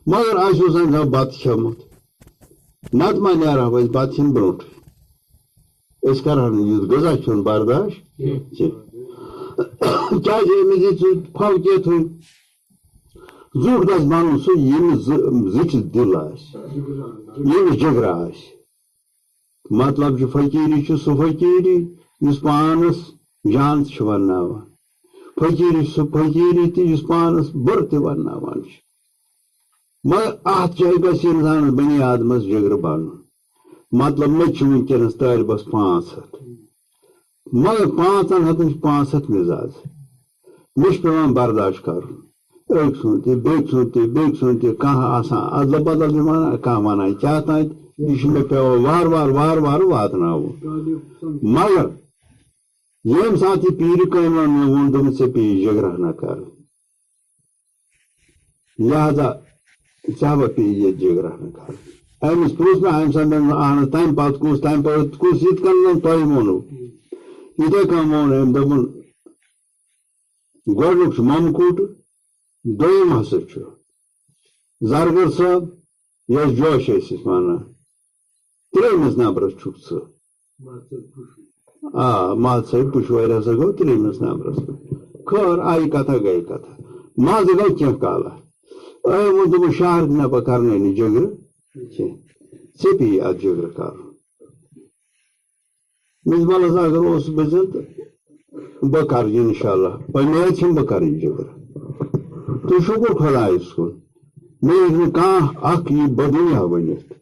مگر اَسہِ اوس اَمہِ دۄہ بَتہٕ کھیوٚمُت۔ نَتہٕ ما نیرہو أسۍ بَتہٕ کھٮ۪نہٕ برونٛٹھٕے؟ أسۍ کَرہو نہٕ یُتھ غذا کھیوٚن برداش کینٛہہ۔ کیٛازِ أمِس یہِ ژٕ فوقیتھٕے؟ زیُٹھ گژھِ بَنُن سُہ، ییٚمِس زٕ-، زِٹھِس دِل آسہِ، ییٚمِس جِگرٕ آسہِ۔ مطلب چھُ، فقیٖری چھُ سُہ فقیٖری یُس پانَس جان تہِ چھُ وَنناوان۔ فقیٖری چھُ سُہ فقیٖری تہِ یُس پانَس بُرٕ تہِ وَنناوان چھُ۔ مگر اَتھ جایہِ گژھِ اِنسانَس بنی آدمَس جِگرٕ بَنُن۔ مطلب، مےٚ چھِ وٕنکیٚنَس طٲلبَس پانٛژھ ہَتھ۔ مگر پانٛژَن ہَتَن چھِ پانٛژھ ہَتھ مِزاز۔ مےٚ چھُ پٮ۪وان برداش کَرُن۔ أکۍ سُنٛد تہِ، بیٚکۍ سُنٛد تہِ، بیٚکۍ سُنٛد تہِ، کانٛہہ آسان ادلہٕ بدل دِوان، کانٛہہ وَنان کیٛاہ تام۔ یہِ چھُ مےٚ پٮ۪وان وارٕ وارٕ، وارٕ وارٕ واتناوُن۔ مگر ییٚمہِ ساتہٕ یہِ پیٖرِ کٲمہِ مےٚ ووٚن، دوٚپُن، "ژےٚ پیٚیہِ جِگرہ نہ کَرُن۔" لہذا ژےٚ ہا پیٚیہِ یہِ جِگرہ نہٕ کَرُن۔ أمِس پرُژھ مےٚ، أمۍ سٕنٛدٮ۪ن اَہن حظ، تَمہِ پَتہٕ کُس، تَمہِ پَتہٕ کُس، یِتھ کٔنۍ زَن تۄہہِ ووٚنوُ۔ یِتھَے کٔنۍ ووٚن أمۍ، دوٚپُن، گۄڈٕنیُک چھُ ممکوٗٹہٕ، دوٚیِم ہسا چھُ زرگر صٲب، یۄس جوش ٲسۍ أسۍ وَنان۔ ترٛیٚیِمِس نمبرَس چھُکھ ژٕ۔ آ، ماژٕ سۭتۍ پُشوارِ ہسا گوٚو ترٛیٚیِمِس نمبرَس۔ خٲر، آیہِ کَتھا گٔے کَتھا۔ منٛزٕ گوٚو کینٛہہ کالا۔ أمۍ ووٚن، دوٚپُن، "شہر نہ بہٕ کَرنَے نہٕ جِگرٕ کینٛہہ۔ ژےٚ پیٚیہِ اَتھ جِگرٕ کَرُن۔" مےٚ دوٚپ، "وَلہٕ حظ، اگر اوس بہٕ زِندٕ، بہٕ کَرٕ یہِ اِنشاءاللہ۔ اُمید چھَم بہٕ کَرٕ یہِ جِگرٕ۔" تہٕ شُکُر خۄدایَس کُن، مےٚ ہیٚکہِ نہٕ کانٛہہ اَکھ یہِ بدُنیا ؤنِتھ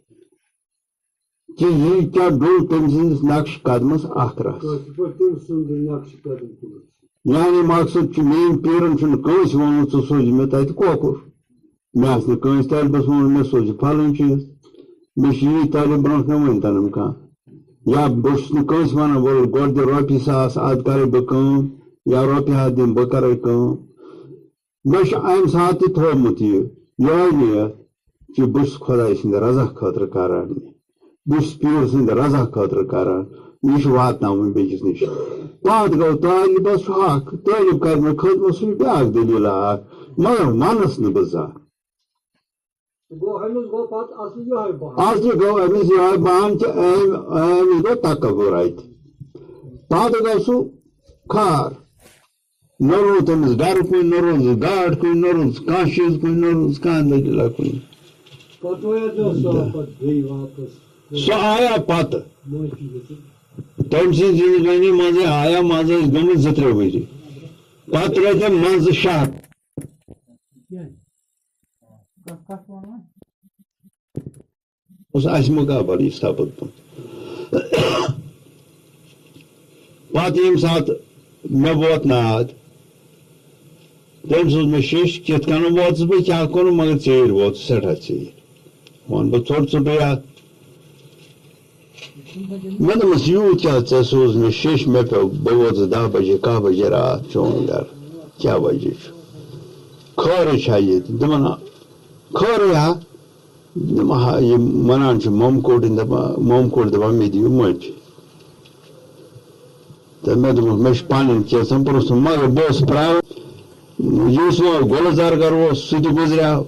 کہِ یہِ کیٛاہ ڈوٚل تٔمۍ سٕنٛدِس نقش قدمَس اَکھ رَژھ۔ کٲشِر پٲٹھۍ تٔمۍ سُنٛد نقش قدم تُلُن۔ یعنی مقصد چھُ، میٛٲنۍ پیٖرَن چھُنہٕ کٲنٛسہِ ووٚنمُت، "ژٕ سوزِ مےٚ تَتہِ کۄکُر۔" مےٚ آسہِ نہٕ کٲنٛسہِ طٲلبَس ووٚنمُت، "مےٚ سوزِ فَلٲنۍ چیٖز۔" مےٚ چھِ یی طٲلب برونٛہہ کَنہِ ؤنۍ تَنَم کانٛہہ۔ یا بہٕ چھُس نہٕ کٲنٛسہِ وَنان، "وَلہٕ گۄڈٕ دِ رۄپیہِ ساس، اَدٕ کَرَے بہٕ کٲم، یا رۄپیہِ ہَتھ دِم، بہٕ کَرَے کٲم۔" مےٚ چھُ اَمہِ ساتہٕ تہِ تھوٚومُت یہِ، یِہوٚے نِیَت۔ کہِ بہٕ چھُس خۄداے سٕنٛدِ رضا خٲطرٕ کران یہِ۔ بہٕ چھُس پیٖر سٕنٛدِ رضا خٲطرٕ کران۔ یہِ چھُ واتناوُن بیٚکِس نِش۔ پتہٕ گوٚو طٲلبَس چھُ حق، طٲلب کرِ مےٚ خدمت، سُہ چھُ بیٛاکھ دٔلیٖلہ اکھ، مگر وَنَس نہٕ بہٕ زانٛہہ۔ گوٚو أمِس گوٚو پتہٕ اصلی یِہوٚے بہانہٕ۔ اصلی گوٚو أمِس یِہوٚے بہانہٕ کہِ أمۍ، أمِس گوٚو تکبر اَتہِ۔ پتہٕ گوٚو سُہ خار۔ نہ روٗد تٔمِس گرٕ کُنہِ، نہ روٗدُس گاڈ کُنہِ، نہ روٗدُس کانٛہہ چیٖز کُنہِ، نہ روٗدُس کانٛہہ دٔلیٖلہ کُنہِ۔ پتہٕ وۄنۍ ٲس سۄ پتہٕ بیٚیہِ واپس۔ سۄ آیا پتہٕ۔ معٲفی ہیٚژٕن۔ تٔمۍ سٕنٛزِ زِندگٲنی منٛزٕے آیا منٛزٕ ٲسۍ گٔمٕتۍ زٕ ترٛےٚ ؤری۔ پتہٕ ترٛٲے تٔمۍ منٛزٕ شہر۔ اوس اَسہِ مُقابلہٕ یہِ سپُد پٲٹھۍ۔ پَتہٕ ییٚمہِ ساتہٕ مےٚ ووت ناد، تٔمۍ سوٗز مےٚ شیٚش، کِتھ کٔنۍ ووتُس بہٕ، کیٛاہ کوٚرُم، مگر ژیٖرۍ ووتُس، سٮ۪ٹھاہ ژیٖرۍ۔ وَنہٕ بہٕ ژوٚٹ ژوٚٹُے اَتھ۔ مےٚ دوٚپمَس، "یوٗت کیٛاہ ژےٚ سوٗز مےٚ شیٚش، مےٚ پیوٚو، بہٕ ووتُس دَہ بَجے، کاہ بَجے راتھ چون گَرٕ، کیٛاہ وجہ چھُ؟ خٲرٕے چھا ییٚتہِ؟" دوٚپُن، "آ، خٲرٕے ہا۔" یِم ہا، یِم وَنان چھِ مۄمہٕ کوٚٹ، دَپان، مۄمہٕ کوٚٹ دَپان، "مےٚ دِیِو معٲفی۔" تہٕ مےٚ دوٚپُکھ، "مےٚ چھُ پَنٕنۍ کینٛژھن پرٛژھُن، مگر بہٕ اوسُس پرٛاران، یُس وۄنۍ گُلہٕ زرگر اوس، سُہ تہِ گُزریٛاو۔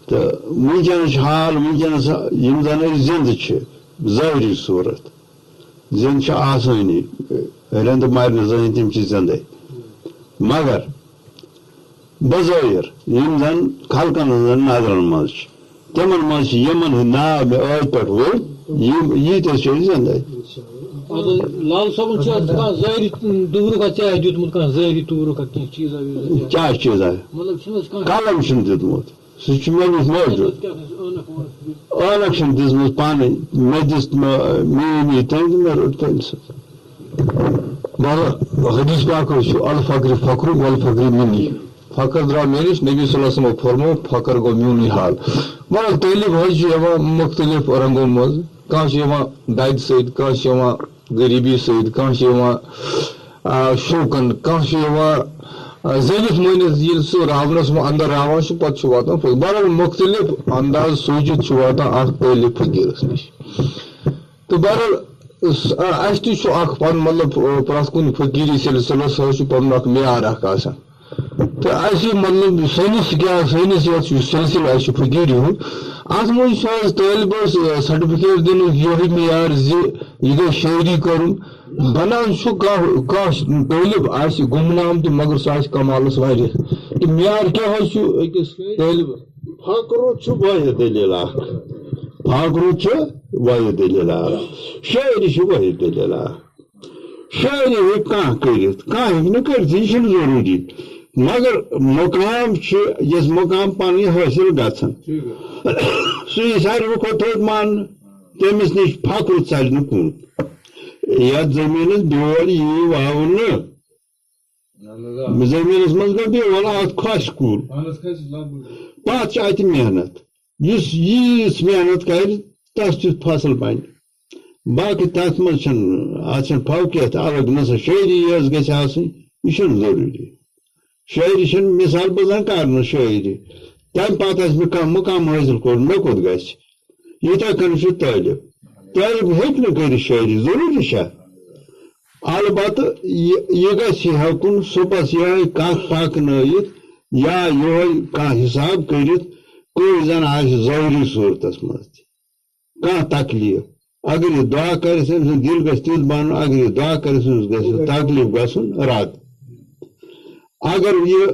تہٕ وٕنکیٚنَس چھُ حال، وٕنکیٚنَس یِم زَن أسۍ زِندٕ چھِ، ظٲہری صوٗرت، زِندٕ چھِ آسٲنی، رِندٕ مَرِ نہٕ زٕہٕنۍ، تِم چھِ زِندَے۔ مگر بظٲہِر یِم زَن خلقن ہٕنٛزن نظرن منٛز چھِ، تِمن منٛز چھِ یِمن ہٕنٛدۍ ناو مےٚ ٲدۍ پٮ۪ٹھ ؤڑۍ، یِم ییٖتۍ ٲسۍ أسۍ زِندَے۔ اَدٕ لال صٲبُن چھُ اَتھ کانٛہہ ظٲہری دُہرُک اَتھ ژےٚ آسہِ دیُتمُت، کانٛہہ ظٲہری دُہرُک اَتھ کینٛہہ چیٖزا ویٖزا کیٛاہ؟ کیٛاہ چیٖزا؟ مطلب، چھُنہٕ حظ کانٛہہ قلم چھُنہٕ دیُتمُت، سُہ چھُ مےٚ نِش موجوٗد۔ کیٛاہ چھُ عٲنکھ وٲنکھ دیُتمُت؟ عٲنکھ چھُنہٕ دِژمٕژ پانَے، مےٚ دِژ مےٚ، میٛٲنۍ یہِ تٔمۍ تہٕ مےٚ رٔٹ تٔمۍ سٕنٛز۔ مگر حدیث پاک حظ چھُ، "الفقر فقر والفقر منی"، فقر درٛاو مےٚ نِش، نبی صلی اللہ علیہ وسلمو فرموو، "فقر گوٚو میونُے حال۔" مگر طٲلب حظ چھُ یِوان مُختلف رنٛگو منٛز، کانٛہہ چھُ یِوان دَدِ سۭتۍ، کانٛہہ چھُ یِوان غریٖبی سۭتۍ، کانٛہہ چھُ یِوان، آ، شوقن، کانٛہہ چھُ یِوان، آ، زٲنِتھ مٲنِتھ، ییٚلہِ سُہ راونس منٛز اندر راوان چھُ، پتہٕ چھُ واتان فقر۔ بہرحال مُختلف انداز سوٗنٛچِتھ چھُ واتان اکھ طٲلب فقیٖرس نِش۔ تہٕ بہرحال، س-، آ، اَسہِ تہِ چھُ اکھ پَنُن، مطلب، آ، پرٛٮ۪تھ کُنہِ فقیٖری سلسلس حظ چھُ پَنُن اکھ معیار اکھ آسان۔ تہٕ اَسہِ، مطلب، سٲنِس کیٛاہ، سٲنِس یَتھ یُس سلسلہٕ اَسہِ چھُ فقیٖری ہُنٛد، اَتھ منٛز چھُ اَسہِ طٲلبَس، آ، سرٹیفکیٹ دِنُک یِہوٚے معیار زِ یہِ گژھِ شٲعری کَرُن۔ بَنان چھُ کانٛہہ، کانٛہہ طٲلب آسہِ گُمنام تہِ، مگر سُہ آسہِ کمالَس واریاہ۔ تہٕ معیار کیٛاہ حظ چھُ أکِس طٲلبَس؟ فقرُک چھُ وٲحد دٔلیٖل اکھ۔ فقرُک چھُ وٲحد دٔلیٖل اکھ۔ شٲعری چھِ وٲحد دٔلیٖل اکھ۔ شٲعری ہیٚکہِ کانٛہہ کٔرِتھ، کانٛہہ ہیٚکہِ نہٕ کٔرِتھ، یہِ چھُنہٕ ضروٗری۔ مگر مقام چھُ، یُس مقام پنٕنۍ حٲصِل گژھن، سُہ یی ساروی کھۄتہٕ تھوٚد ماننہٕ۔ تٔمِس نِش فقرُک ژَلہِ نہٕ کُن۔ یَتھ زٔمیٖنَس بیول یی واونہٕ، اہن حظ، آ۔ زٔمیٖنَس منٛز گوٚو بیول، اَتھ کھۄژِ کُل۔ اہن حظ، کھسہِ لگ بگ۔ پَتہٕ چھِ اَتہِ محنت۔ یُس ییٖژ محنت کَرِ، تَس تیُتھ فصل بَنہِ۔ باقٕے تَتھ منٛز چھَنہٕ، اَتھ چھَنہٕ فوقیت الگ، نہ سا شٲعری یٲژ گژھِ آسٕنۍ، یہِ چھَنہٕ ضروٗری۔ شٲعری چھَنہٕ، مثال، بہٕ زَن کَرٕ نہٕ شٲعری، تَمہِ پَتہٕ آسہِ مےٚ کانٛہہ مُقام حٲصِل کوٚرمُت، مےٚ کوٚت گژھِ؟ یِتھَے کٔنۍ چھُ طٲلب۔ طٲلب ہیٚکہِ نہٕ کٔرِتھ شٲعری، ضروٗری چھا؟ البتہٕ یہِ، یہِ گژھِ ہیٚکُن صُبحس یِہوٚے کتھ پکنٲیِتھ یا یِہوٚے کانٛہہ حساب کٔرِتھ، کٲنٛسہِ زن آسہِ ظٲہری صوٗرتس منٛز تہِ کانٛہہ تکلیٖف۔ اگر یہِ دعا کرِ، أمۍ سُنٛد دِل گژھِ تیُتھ بنُن، اگر یہِ دعا کرِ، أمِس گژھِ تکلیٖف گژھُن رد۔ اگر یہِ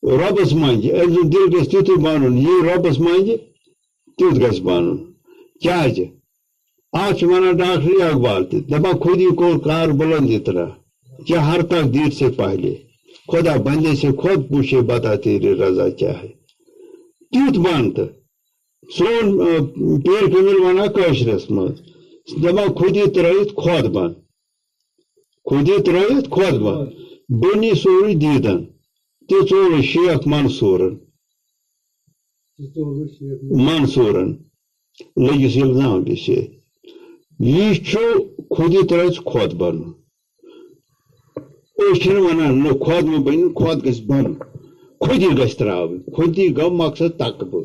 رۄبس منٛگہِ، أمۍ سُنٛد دِل گژھِ تیُتھُے بنُن، یہِ رۄبس منٛگہِ، تیُتھ گژھِ بنُن۔ کیٛازِ؟ اَتھ چھِ وَنان ڈاکٹر اقبال تہِ، دَپان، "خود ہی کو کار بلندی ترا، کیا ہر تقدیر سے پہلے، خدا بندے سے خود پوچھے، بتا تیری رضا کیا ہے۔" تیُتھ بَن تہٕ سون، آ، پیٖر کٲمِل وَنان کٲشرِس منٛز، دَپان، "خودی ترٲیِتھ خۄد بَن، خودی ترٲیِتھ خۄد بَن، بٔنی سورُے دیٖدَن، تہِ ژوٚوُے شیخ منصوٗرَن۔" منصوٗرن لٔگِس یِلزام تہِ چھِ۔ یہِ چھُ خودی ترٛٲوِتھ خۄد بَنُن۔ أسۍ چھِنہٕ وَنان، نہ، خۄد مہٕ بٔنِو، خۄد گژھِ بَنُن۔ خودی گژھِ ترٛاوٕنۍ۔ خودی گوٚو مقصد تکبر۔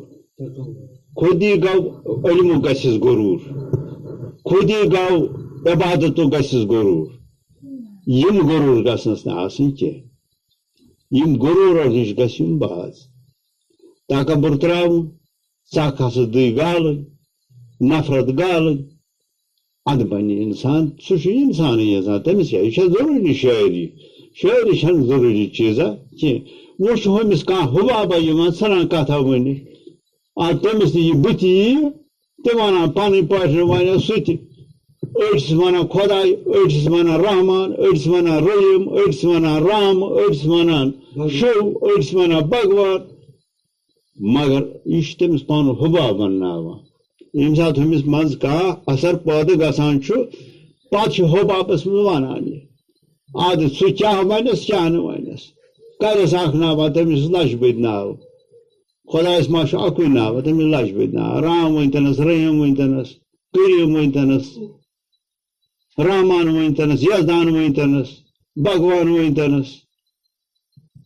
خودی گوٚو علمُک گژھٮ۪س غروٗر، خودی گوٚو عبادتُک گژھٮ۪س غروٗر۔ یِم غروٗر گژھنَس نہٕ آسٕنۍ کینٛہہ۔ یِم غروٗرو نِش گژھِ یُن باز۔ تکبر ترٛاوُن، ژکھ حسد دٕے گالٕنۍ، نفرت گالٕنۍ۔ اَدٕ بَنہِ اِنسان، سُہ چھُ اِنسانٕے یَژھان، تٔمِس کیٛاہ، یہِ چھےٚ ضروٗری شٲعری؟ شٲعری چھَنہٕ ضروٗری چیٖزا کینٛہہ۔ وۄنۍ چھُ ہُمِس کانٛہہ حُبابا یِوان، ژھٕنان کَتھا ؤنِتھ۔ آ، تٔمِس تہِ یہِ بٕتھِ یِیہِ، تہِ وَنان پَنٕنۍ پٲٹھۍ وَنٮ۪س سُہ تہِ۔ أڑۍ چھِس وَنان خۄداے، أڑۍ چھِس وَنان رحمان، أڑۍ چھِس وَنان رحیٖم، أڑۍ چھِس وَنان رام، أڑۍ چھِس وَنان شِو، أڑۍ چھِس وَنان بھگوان۔ مگر یہِ چھُ تٔمِس پَنُن حُباب وَنناوان۔ ییٚمہِ ساتہٕ ہُمِس منٛز کانٛہہ اثر پٲدٕ گژھان چھُ، پَتہٕ چھُ حُبابَس منٛز وَنان یہِ۔ اَدٕ سُہ کیٛاہ وَنٮ۪س، کیٛاہ نہٕ وَنٮ۪س۔ کَرٮ۪س اَکھ ناوا تٔمِس لَچھ بٔدۍ ناو۔ خۄدایَس ما چھُ اَکُے ناو، تٔمِس لَچھ بٔدۍ ناو۔ رام ؤنۍتَنَس، رحیٖم ؤنۍتَنَس، کریٖم ؤنۍتَنَس، رحمان ؤنۍتَنَس، یزدان ؤنۍتَنَس، بھگوان ؤنۍتَنَس۔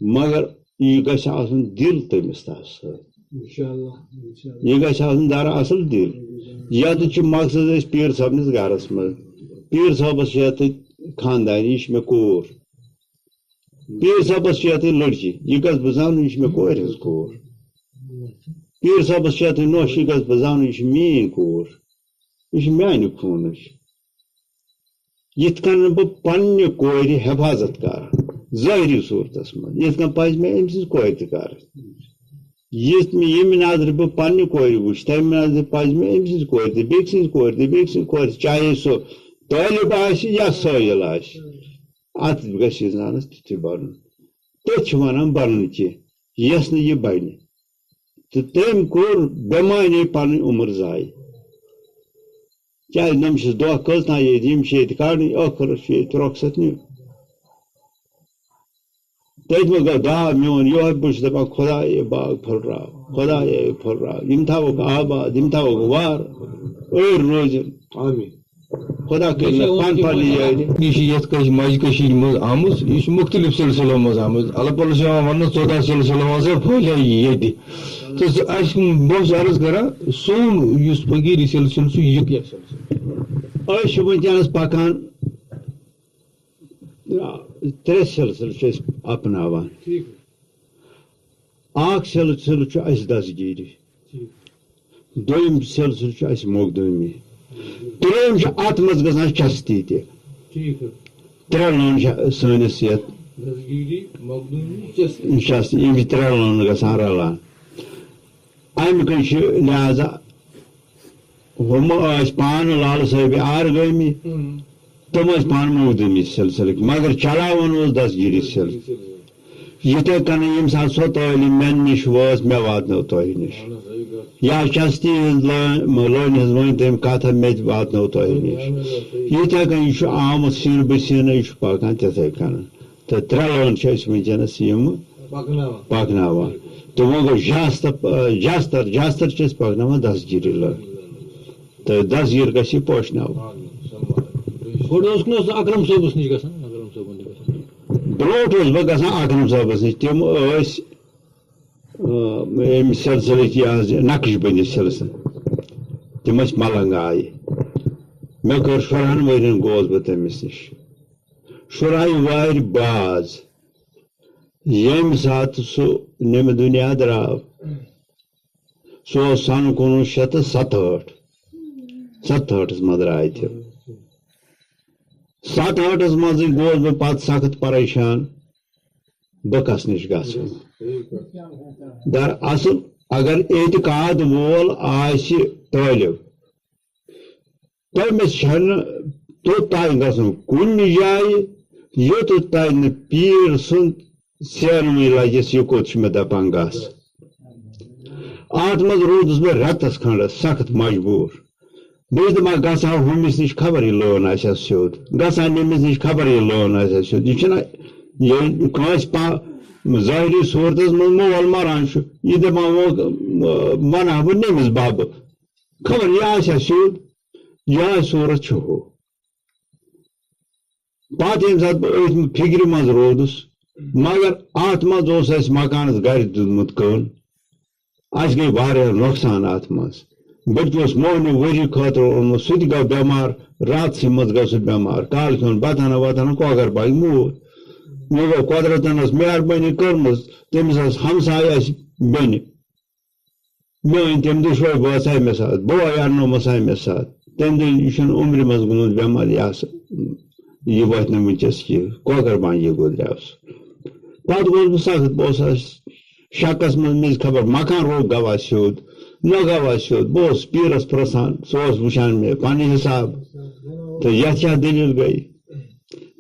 مگر یہِ گژھِ آسُن دِل تٔمِس تَس سۭتۍ۔ انشاءاللہ، انشاءاللہ۔ یہِ گژھِ آسُن دراصل دِل۔ یَتھ چھُ مقصد أسۍ پیٖر صٲبنِس گرس منٛز۔ پیٖر صٲبس چھِ یَتھ خاندانی، یہِ چھِ مےٚ کوٗر۔ پیٖر صٲبس چھِ یَتھ لٔڑکی، یہِ گژھٕ بہٕ زانُن، یہِ چھِ مےٚ کورِ ہٕنٛز کوٗر۔ پیٖر صٲبس چھِ یَتھ نوش، یہِ گژھٕ بہٕ زانُن، یہِ چھِ میٛٲنۍ کوٗر۔ یہِ چھِ میٛانہِ خوٗنٕچ۔ یِتھ کٔنۍ بہٕ پننہِ کورِ حفاظت کرٕ، ظٲہری صوٗرتس منٛز، یِتھ کٔنۍ پزِ مےٚ أمۍ سٕنٛز کورِ تہِ کرٕنۍ۔ یِتھ مےٚ، ییٚمہِ نظرِ بہٕ پننہِ کورِ وٕچھ، تَمہِ نظرِ پزِ مےٚ أمۍ سٕنٛز کورِ تہِ، بیٚکہِ سٕنٛز کورِ تہِ، بیٚکہِ سٕنٛز کورِ تہِ، چاہے سُہ طٲلب آسہِ یا سٲیِل آسہِ۔ اتھ گژھِ انسانس تیُتھُے بنُن۔ تٔتھۍ چھِ ونان بنُن کینٛہہ، یۄس نہٕ یہِ بنہِ۔ تہٕ تٔمۍ کوٚر بے معنی پنٕنۍ عمر ضایع۔ کیٛازِ نۄم چھِس دۄہ کٔژ تام ییٚتہِ، یِم چھِ ییٚتہِ کڑٕنۍ، ٲخرس چھُ ییٚتہِ رۄخصت نیُن۔ تٔتھۍ منٛز گوٚو داو میون یِہوٚے، بہٕ چھُس دَپان، خۄدایا باغ پھٔلراو، خۄدایا یہِ پھٔلراو، یِم تھاوَکھ آباد، یِم تھاوَکھ وارٕ، أرۍ روزن۔ آمیٖن۔ خۄدا کٔرِنۍ پن پننہِ یارِ۔ یہِ چھِ یَتھ کٲشہِ ماجہِ کٔشیٖرِ منٛز آمٕژ، یہِ چھِ مُختٔلِف سِلسِلو منٛز آمٕژ۔ اللہ پالس چھِ یِوان وَننہٕ، ژۄداہ سِلسِلو منٛز ہا پھٔہلے یہِ ییٚتہِ۔ تہٕ سُہ اَسہِ، بہٕ چھُس عرض کران، سون یُس فقیٖری سِلسِلہٕ چھُ، یہِ کیٛاہ سِلسِلہٕ؟ أسۍ چھِ وٕنکیٚنَس پکان، آ، ترٛےٚ سِلسِلہٕ چھِ أسۍ اپناوان۔ ٹھیٖک۔ اکھ سِلسِلہٕ چھُ اَسہِ دستگیٖری۔ ٹھیٖک۔ دوٚیِم سِلسِلہٕ چھُ اَسہِ مخدوٗمی۔ ترٛیٚیِم چھُ اَتھ منٛز گژھان چستی تہِ۔ ٹھیٖک۔ ترٛےٚ لٲنہٕ چھِ سٲنِس یَتھ دستگیٖری، مخدوٗمی، چستی۔ چستی، یِم چھِ ترٛےٚ لٲنہٕ گژھان رلان۔ اَمہِ کِنۍ چھِ لہذا ہُم ٲسۍ پانہٕ لالہٕ صٲبہِ آرگٲمی، اۭں۔ تِم ٲسۍ پانہٕ مخدوٗمی سِلسِلٕکۍ، مگر چلاوان اوس دستگیٖری سِلسِلہٕ۔ یِتھَے کٔنۍ ییٚمہِ ساتہٕ سۄ تعلیٖم مےٚ نِش وٲژ، مےٚ واتنٲو تۄہہِ نِش۔ اہن حظ، صحیح کَتھ۔ یا چستی ہٕنٛز لٲنۍ، لٲنہِ ہٕنٛز ؤنۍ تٔمۍ کَتھ، مےٚ تہِ واتنٲو تۄہہِ نِش۔ اہن حظ، صحیح۔ یِتھَے کٔنۍ یہِ چھُ آمُت سیٖنہٕ بہٕ سیٖنہٕ، یہِ چھُ پَکان تِتھَے کٔنۍ۔ تہٕ ترٛےٚ لٲنہٕ چھِ أسۍ وٕنکیٚنَس یِم پَکناوان۔ پَکناوان۔ تہٕ وۄنۍ گوٚو جاستہٕ، آ، جاستر، جاستر چھِ أسۍ پَکناوان دستگیٖری لٲنہٕ۔ تہٕ دستگیٖر گژھِ یہِ پوشناوُن۔ گۄڈٕ اوس نہٕ اوس اکرم صٲبَس نِش گژھان، اکرم صٲبَن نِش گژھان۔ برونٛٹھ اوس بہٕ گژھان اکرم صٲبَس نِش، تِم ٲسۍ، آ، ییٚمہِ سلسلٕکۍ یہِ حظ یہِ نقش بندی سلسلہٕ، تِم ٲسۍ ملنگ آیہِ۔ مےٚ کٔر شُرہَن ؤرین گوس بہٕ تٔمِس نِش۔ شُراہہِ وارِ باز، ییٚمہِ ساتہٕ سُہ نٮ۪مہِ دُنیا درٛاو، سُہ اوس سنہٕ کُنوُہ شیٚتھ تہٕ ستہٕ ٲٹھ، ستہٕ ٲٹھس منٛز درٛاے تِم۔ ستہٕ ٲٹھس منٛزٕے گوس بہٕ پتہٕ سخت پریشان، بہٕ کس نِش گژھٕ۔ دراصل اگر اعتقاد وول آسہِ طٲلب، تٔمِس چھَنہٕ توٚت تام گژھُن کُنہِ جایہِ، یوٚتَتھ تام نہٕ پیٖر سُنٛد ژینوٕے لَگٮ۪س، یہِ کوٚت چھُ مےٚ دَپان گژھ۔ اَتھ منٛز روٗدُس بہٕ رٮ۪تَس کھنٛڈَس سخت مجبوٗر۔ بہٕ چھُس دَپان، گژھٕ ہا ہُمِس نِش، خبر یہِ لٲن آسہِ ہا سیوٚد، گژھٕ ہا نٔمِس نِش، خبر یہِ لٲن آسہِ ہا سیوٚد۔ یہِ چھُنہ، ییٚلہِ کٲنٛسہِ پا-، ظٲہری صوٗرتَس منٛز مول مَران چھُ، یہِ دَپان، وۄنۍ وَنہٕ ہا بہٕ نٔمِس بَبہٕ، خبر یہِ آسہِ ہا سیوٚد، یہِ آسہِ صوٗرت چھُ ہُہ۔ پتہٕ ییٚمہِ ساتہٕ بہٕ أتھۍ فِکرِ منٛز روٗدُس، مگر اَتھ منٛز اوس اَسہِ مکانَس گرِ دیُتمُت کٔن۔ اَسہِ گٔے واریاہ نۄقصان اَتھ منٛز۔ بٔلکہِ اوس موہنیو ؤری خٲطرٕ اوٚنمُت، سُہ تہِ گوٚو بٮ۪مار، راتسٕے منٛز گوٚو سُہ بٮ۪مار۔ کالہٕ کھیوٚن بَتہٕ ہنا وَتہٕ ہنا کۄکَر پَکہِ موٗد۔ وۄنۍ گوٚو قۄدرَتَن ٲس مہربٲنی کٔرمٕژ، تٔمِس ٲس ہمساے اَسہِ بیٚنہِ۔ مےٚ أنۍ تٔمۍ دۄشوَے بٲژ اَمے ساتہٕ، بوے اَننومَس اَمے ساتہٕ۔ تٔمۍ دوٚپ، "یہِ چھُنہٕ عُمرِ منٛز گوٚمُت بٮ۪مار، یہِ ہسا، یہِ وَتھِ نہٕ وٕنۍکٮ۪س کینٛہہ، کۄکَر بانہِ یہِ گُزریٛاو سُہ۔" پَتہٕ گوس بہٕ سخت، بہٕ اوسُس شَکَس منٛز، مےٚ ٲسۍ خبر مکان روٚک گوا سیوٚد، نہ گوا سیوٚد۔ بہٕ اوسُس پیٖرَس پرٛژھان، سُہ اوس وٕچھان مےٚ پنٛنہِ حساب، تہٕ یَتھ کیٛاہ دٔلیٖل گٔے،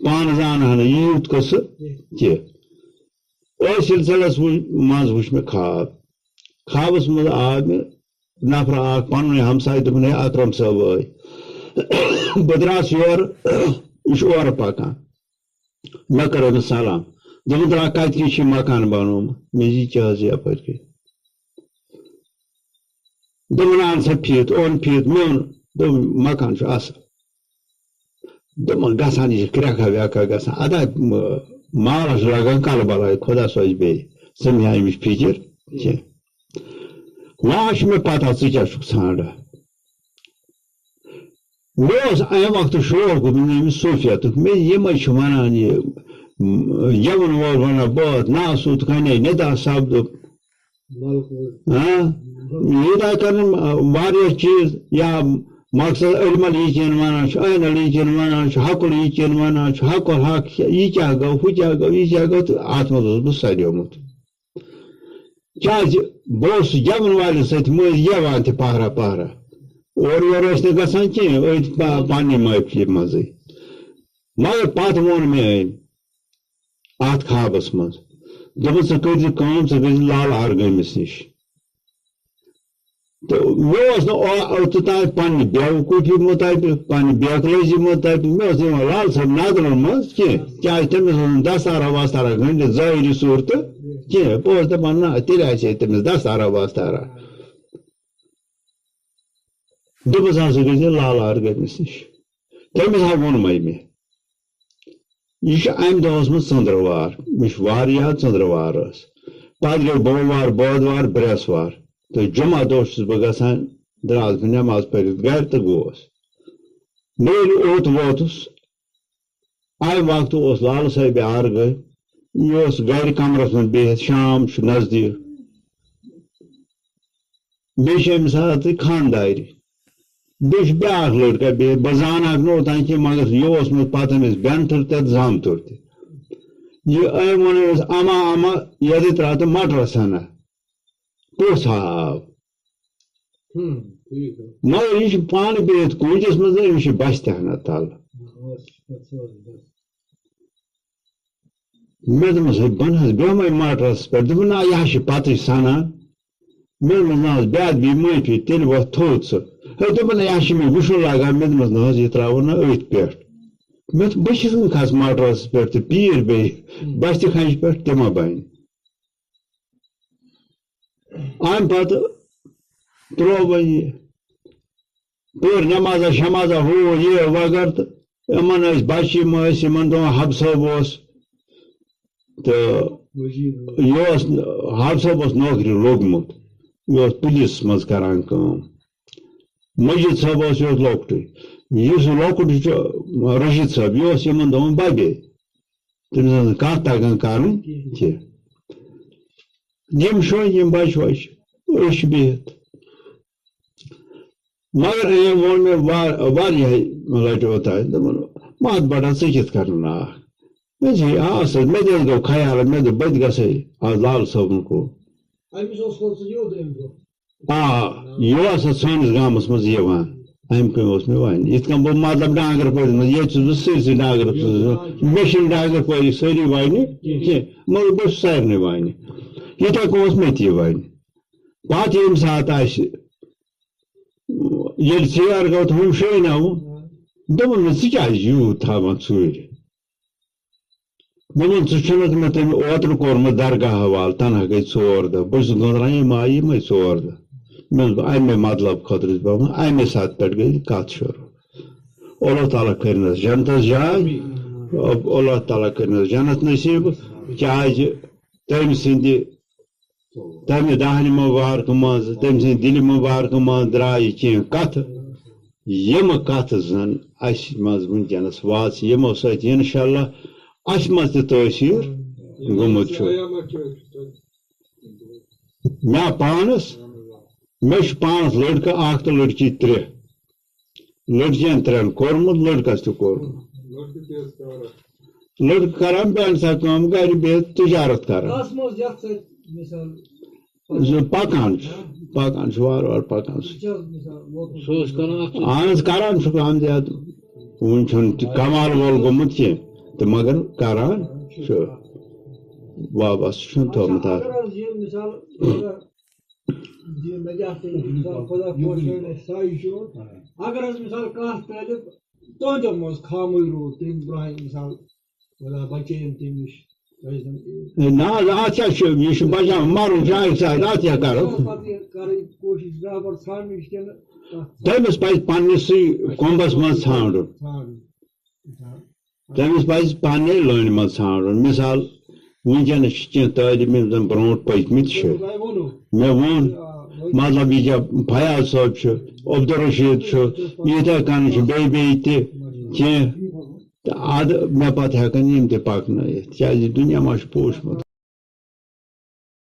پانہٕ زانہٕ ہا نہٕ یہِ یوٗت قٕصہٕ کینٛہہ۔ أتھۍ سلسلس وُ-، منٛز وُچھ مےٚ خواب۔ خوابس منٛز آو مےٚ نفرا اکھ پنُن ہمساے، دوٚپُن، "ہے اکرم صٲب ٲے، بہٕ درٛاس یورٕ، یہِ چھُ اورٕ پکان۔" مےٚ کٔر أمِس سلام۔ دوٚپُن، "درٛا، کتہِ کِنۍ چھُے مکان بنوومُت؟" مےٚ دوٚپ، "یہِ کیٛاہ حظ یپٲرۍ کِنۍ؟" دوٚپُن، "اَن سا فیٖتہٕ۔" اوٚن فیٖتہٕ، مےٚ اوٚن، دوٚپُن، "مکان چھُ اَصٕل۔" دوٚپُن، "گژھان، یہِ چھِ کرٛٮ۪کھا وٮ۪کھا گژھان۔ اَدا، م-، مالَس چھُ لگان کَلہٕ بَلاے، خۄدا سوزِ بیٚیہِ۔ ژٕ مہ ہےٚ اَمِچ فِکِر کینٛہہ۔" وۄنۍ چھُ مےٚ پَتہ، ژٕ کیٛاہ چھُکھ ژھانٛڈان۔ مےٚ اوس اَمہِ وقتہٕ شوق گوٚمُت أمِس صوٗفیتُک۔ مےٚ یِمَے چھِ وَنان یہِ، م-، گٮ۪وَن وول وَنان بٲتھ، ناسُت کَنے نِدا سَپدُ۔ ہاں، یہِ تۄہہِ کَرُن، آ، واریاہ چیٖز، یا مقصد علمل یہِ کِنۍ وَنان چھُ، عین ال یہِ کِنۍ وَنان چھُ، حقل یہِ کِنۍ وَنان چھُ، حقل حق چھِ، یہِ کیٛاہ گوٚو، ہُہ کیٛاہ گوٚو، یہِ کیٛاہ گوٚو، تہٕ اَتھ منٛز اوسُس بہٕ سَریومُت۔ کیٛازِ بہٕ اوسُس گٮ۪وَن والٮ۪ن سۭتۍ مٔنٛزۍ گٮ۪وان تہِ پہرا پہرا۔ اورٕ یورٕ ٲسۍ نہٕ گژھان کینٛہہ، أتھۍ پا-، پنٛنہِ محفلہِ منٛزٕے۔ مگر پَتہٕ ووٚن مےٚ أمۍ، اَتھ خوابَس منٛز۔ دوٚپُن، "ژٕ کٔرۍ زِ کٲم، ژٕ گٔژھ زِ لال آرگٲمِس نِش۔" تہٕ مےٚ اوس نہٕ او-، اوٚتتام پنٛنہِ بیوقوٗفی مُطٲبِق، پنٛنہِ بیقلٲزی مُطٲبِق، مےٚ اوس نہٕ یِوان لال صٲب نظرَن منٛز کینٛہہ، کیٛازِ تٔمِس اوس نہٕ دستارا وستارا گٔنٛڈِتھ ظٲہِری صوٗرتہٕ کینٛہہ۔ بہٕ اوسُس دَپان، "نہ، تیٚلہِ آسہِ ہے تٔمِس دستارا وستارا۔" دوٚپمَس، "ہسا گٔژھۍ زِ لال آرگٲمِس نِش۔" تٔمِس ہا ووٚنمَے مےٚ۔ یہِ چھُ اَمہِ دۄہ اوسمُت ژٔنٛدٕروار، مےٚ چھُ واریاہ ژٔنٛدٕروار ٲس۔ پَتہٕ گٔے بوموار، بٲدوار، برٛٮ۪سوار۔ تہٕ جمعہ دۄہ چھُس بہٕ گژھان، درٛاس بہٕ نٮ۪ماز پٔرِتھ گَرِ تہٕ گوس۔ مےٚ ییٚلہِ اوٚت ووتُس، اَمہِ وقتہٕ اوس لالہٕ صٲبہِ آرگٲمۍ، یہِ اوس گَرِ کَمرَس منٛز بِہِتھ، شام چھُ نزدیٖک۔ بیٚیہِ چھِ أمِس ساتہٕ خانٛدارِ۔ بیٚیہِ چھُ بیٛاکھ لٔڑکہٕ بِہِتھ، بہٕ زانہٕ ہاکھ نہٕ اوٚتام کینٛہہ، مگر یہِ اوس مےٚ پَتہٕ أمِس بٮ۪نتھٕر تہِ زامتُر تہِ۔ یہِ أمۍ ووٚن أمِس، "اَما، اَما، یَتھ ترٛاو تہٕ مَٹرَس ہنا، پوٚژھ ہاو۔" ہُم، ٹھیٖک حظ۔ مگر یہِ چھُ پانہٕ بِہِتھ کوٗنٛجَس منٛز، أمِس چھِ بَچھِ تہِ ہنا تَلہٕ۔ بَس، بَس، بَس، بَس۔ مےٚ دوٚپمَس، "ہے، بہٕ نہ حظ بیٚہمَے مَٹرَس پٮ۪ٹھ۔" دوٚپُن، "نہ، یہِ حظ چھِ پَتٕے سَنان۔" مےٚ دوٚپمَس، "نہ حظ، بیٚہہ اَتھ بیٚیہِ معٲفی، تیٚلہِ وۄتھ تھوٚد ژٕ۔" ہے، دوٚپُن، "یہِ حظ چھِ مےٚ وٕچھُن لگان۔" مےٚ دوٚپمَس، "نہ حظ، یہِ ترٛاوو نہ أتھۍ پٮ۪ٹھ۔" مےٚ دوٚپ، "بہٕ چھُس نہٕ کھَس مَٹرَس پٮ۪ٹھ تہٕ پیٖر بیٚیہِ بَچھِ تہِ کھَنٛجہِ پٮ۪ٹھ، تہِ ما بَنہِ؟" اَمہِ پَتہٕ ترٛوو وۄنۍ یہِ۔ پٔر نٮ۪مازا شٮ۪مازا ہُہ یہِ وغٲرٕ تہٕ یِمَن ٲسۍ بَچہِ، یِم ٲسۍ، یِمَن دۄہَن حب صٲب اوس تہٕ یہِ اوس، حب صٲب اوس نوکری لوٚگمُت، یہِ اوس پُلیٖسَس منٛز کران کٲم۔ مجیٖد صٲب اوس، یہِ اوس لۄکٹُے، یُس یہِ لۄکُٹ چھُ رشیٖد صٲب، یہِ اوس یِمَن دۄہَن بَبے، تٔمِس ٲس نہٕ کَتھ تَگان کَرٕنۍ کینٛہہ۔ یِم شوے، یِم بَچہٕ وَچہٕ، أسۍ چھِ بِہِتھ۔ مگر أمۍ ووٚن مےٚ وا-، واریاہہِ لَٹہِ اوٚتانۍ، دوٚپُن، "مَتھ بَٹا، ژٕ کِتھ کَنہٕ ناکھ؟" مےٚ دوٚپُس، "ہے، آ سا، مےٚ تہِ حظ گوٚو خیال، مےٚ دوٚپ، بہٕ تہِ گژھٕ ہے آز لال صٲبُن کُن۔" أمِس اوس کوٚر ژٕ یوٚد أمۍ برٛونٛہہ۔ آ، یہِ اوس اَتھ سٲنِس گامَس منٛز یِوان، اَمہِ کِنۍ اوس مےٚ وَنہِ۔ یِتھ کٔنۍ بہٕ مطلب ڈانٛگر پٲرِس منٛز، ییٚتہِ چھُس بہٕ سٲرسٕے ڈانٛگر پٲرِس منٛز۔ مےٚ چھِنہٕ ڈانٛگر پٲرِس سٲری وَنہِ کینٛہہ، مگر بہٕ چھُس سارنٕے وَنہِ۔ یِتھَے کٔنۍ اوس مےٚ تہِ یہِ وَنہِ۔ پَتہٕ ییٚمہِ ساتہٕ اَسہِ ییٚلہِ ژیر گوٚو تہٕ ہُم شیٚناوُن، دوٚپُن، "نہ، ژٕ کیٛازِ یوٗت تھاوان ژوٗرِ؟" دوٚپُن، "ژٕ چھُنَکھ مےٚ تٔمۍ اوترٕ کوٚرمُت درگاہ حوالہٕ، تَنہٕ ہا گٔے ژور دۄہ۔ بہٕ چھُس گٔنٛزراوان یِم آیہِ یِمَے ژور دۄہ۔" مےٚ دوٚپ، "اَمے مطلب خٲطرٕ چھُس بہٕ وَنان۔" اَمے ساتہٕ پٮ۪ٹھ گٔے کَتھ شروٗع۔ اللہ تعالیٰ کٔرِنَس جنتَس جاے، اللہ تعالیٰ کٔرِنَس جنت نصیٖب، کیٛازِ تٔمۍ سٕنٛدِ تَمہِ دَہنہِ مُبارکہٕ منٛز، تٔمۍ سٕنٛدِ دِلہِ مُبارکہٕ منٛز درٛایہِ کینٛہہ کَتھٕ، یِمہٕ کَتھٕ زَن اَسہِ منٛز وٕنکیٚنَس واژٕ، یِمو سۭتۍ اِنشاء اللہ اَسہِ منٛز تہِ تٲثیٖر گوٚمُت چھُ۔ مےٚ پانَس، مےٚ چھُ پانَس لٔڑکہٕ اَکھ تہٕ لٔڑکی ترٛےٚ۔ لٔڑکِیَن ترٛٮ۪ن کوٚرمُت، لٔڑکَس تہِ کوٚرمُت۔ لٔڑکہٕ کران بینک سا کٲم، گرِ بِہِتھ تجارت کران۔ کَس منٛز یَتھ سۭتۍ مثال زِ پکان چھُ، پکان چھُ وارٕ وارٕ پکان سُہ۔ یہِ چھا مثال ووتمُت؟ سُہ اوس کران اَتھ سۭتۍ۔ اہن حظ، کران چھُ کٲم زیادٕ۔ وُنہِ چھُنہٕ تہِ کمال وول گوٚمُت کینٛہہ، تہٕ مگر کران چھُ۔ وابستہٕ چھُنہٕ تھوٚومُت اَتھ۔ اگر حظ یہِ مثال، اگر یہِ نجات تٔمِس مثال خۄدا خۄش کَرِ اَسہِ سایہِ چھُ۔ اگر حظ مثال کانٛہہ طٲلب تُہنٛدیو منٛز خامٕے روٗد، تٔمۍ برٛونٛہہ مثال خۄدا بچٲیِن تٔمِس۔ ہے، نہ حظ، اَتھ کیٛاہ چھُ؟ یہِ چھُ بچاوُن، مَرُن چھُ اَکہِ ساتہٕ، اَتھ کیٛاہ کَرو؟ پَتہٕ یہِ کَرٕنۍ کوٗشِش رہبر ژھانٛڈنٕچ کِنہٕ کَتھ؟ تٔمِس پَزِ پنٛنِسٕے کوٚمبَس منٛز ژھانٛڈُن۔ ژھانٛڈُن۔ تٔمِس پَزِ پنٛنہِ لٲنہِ منٛز ژھانٛڈُن۔ مِثال، وٕنکیٚنَس چھِ کینٛہہ طٲلب علم زَن برونٛٹھ پٔکۍمٕتۍ چھِ۔ تۄہہِ ووٚنوُ۔ مےٚ ووٚن، آ، وۄنۍ مطلب، یہِ کیٛاہ فیاض صٲب چھُ، عبدالرشیٖد چھُ، یِتھَے کٔنۍ چھِ بیٚیہِ بیٚیہِ تہِ کینٛہہ۔ تہٕ اَدٕ مےٚ پَتہٕ ہٮ۪کَن یِم تہِ پَکنٲیِتھ، کیٛازِ دُنیا ما چھُ پوٗشمُت۔